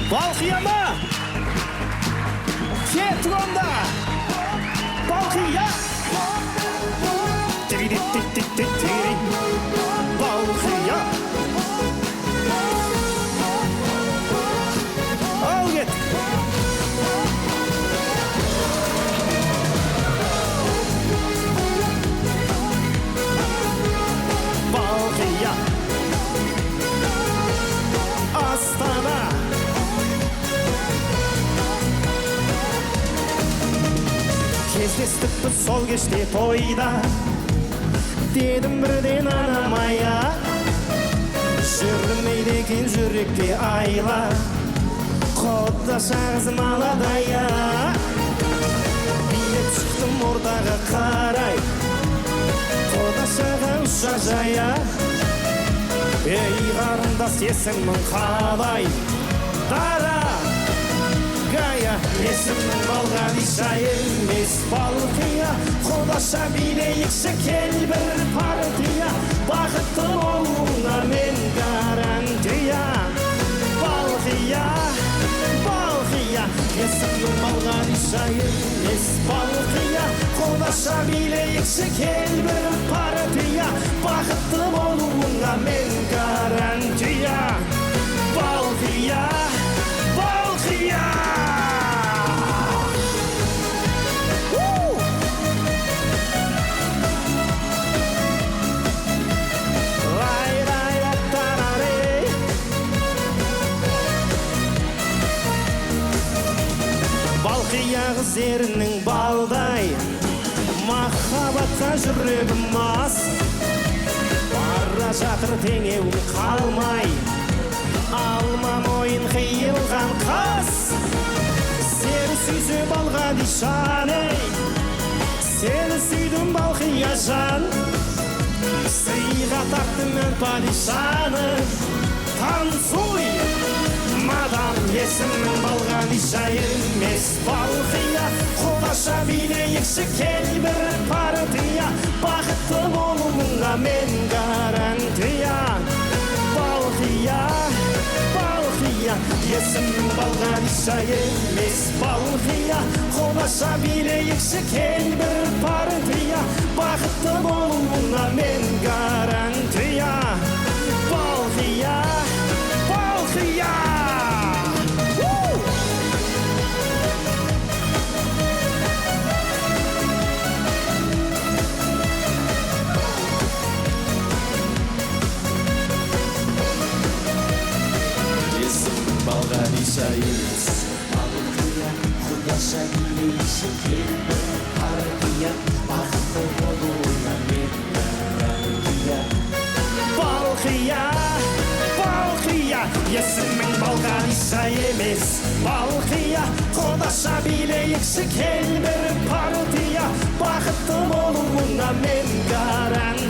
Speaker 1: Балқия ма? Кеттік онда. Балқия. Тири-ти-ти-ти-ти. Балқия. Ал кет. Балқия. Астана. Кездестік біз сол кеште тойда. Дедім бірден анам-ая. Жүрмейді екен жүрекке айла. Құдаша қызым аладая. Билеп шықтым ортаға қарай. Құдашаға ұшақ жая. Ей қарындас, есімің қалай? Дара Гая, есімің Балғадиша емес, Балқия. Құдаша билейікші, кел бір партия. Бақытты болуыңа мен гарантия. Балқия, Балқия, есімің Балғадиша емес, Балқия. Құдаша билейікші, кел бір партия. Бақытты болуыңа мен гарантия. Балқия, Балқия. Балқия қыз ерінің балдай, махаббатқа жүрегім мас. Бара жатыр теңеуім қалмай, алма мойын қиылған қас. Сені сүйсе Балғадишан, ей, сені сүйдім Балқия жан. Сыйға тарттым мен падишаны. Танцуй, мадам, есімің Балғадиша емес, Балқия. Құдаша билейікші, кел бір партия. Бақытты болуыңа мен гарантия. Балқия, Балқия, есімің Балғадиша емес, Балқия. Құдаша билейікші, кел бір партия. Бақытты болуыңа мен гарантия. Балқия, Балқия. Есімің Балғадиша емес, Балқия. Құдаша билейікші, кел бір партия. Бақытты болуыңа мен гарантия. Балқия, Балқия, есімің Балғадиша емес, Балқия. Құдаша билейікші, кел бір партия. Бақытты болуыңа мен гарантия.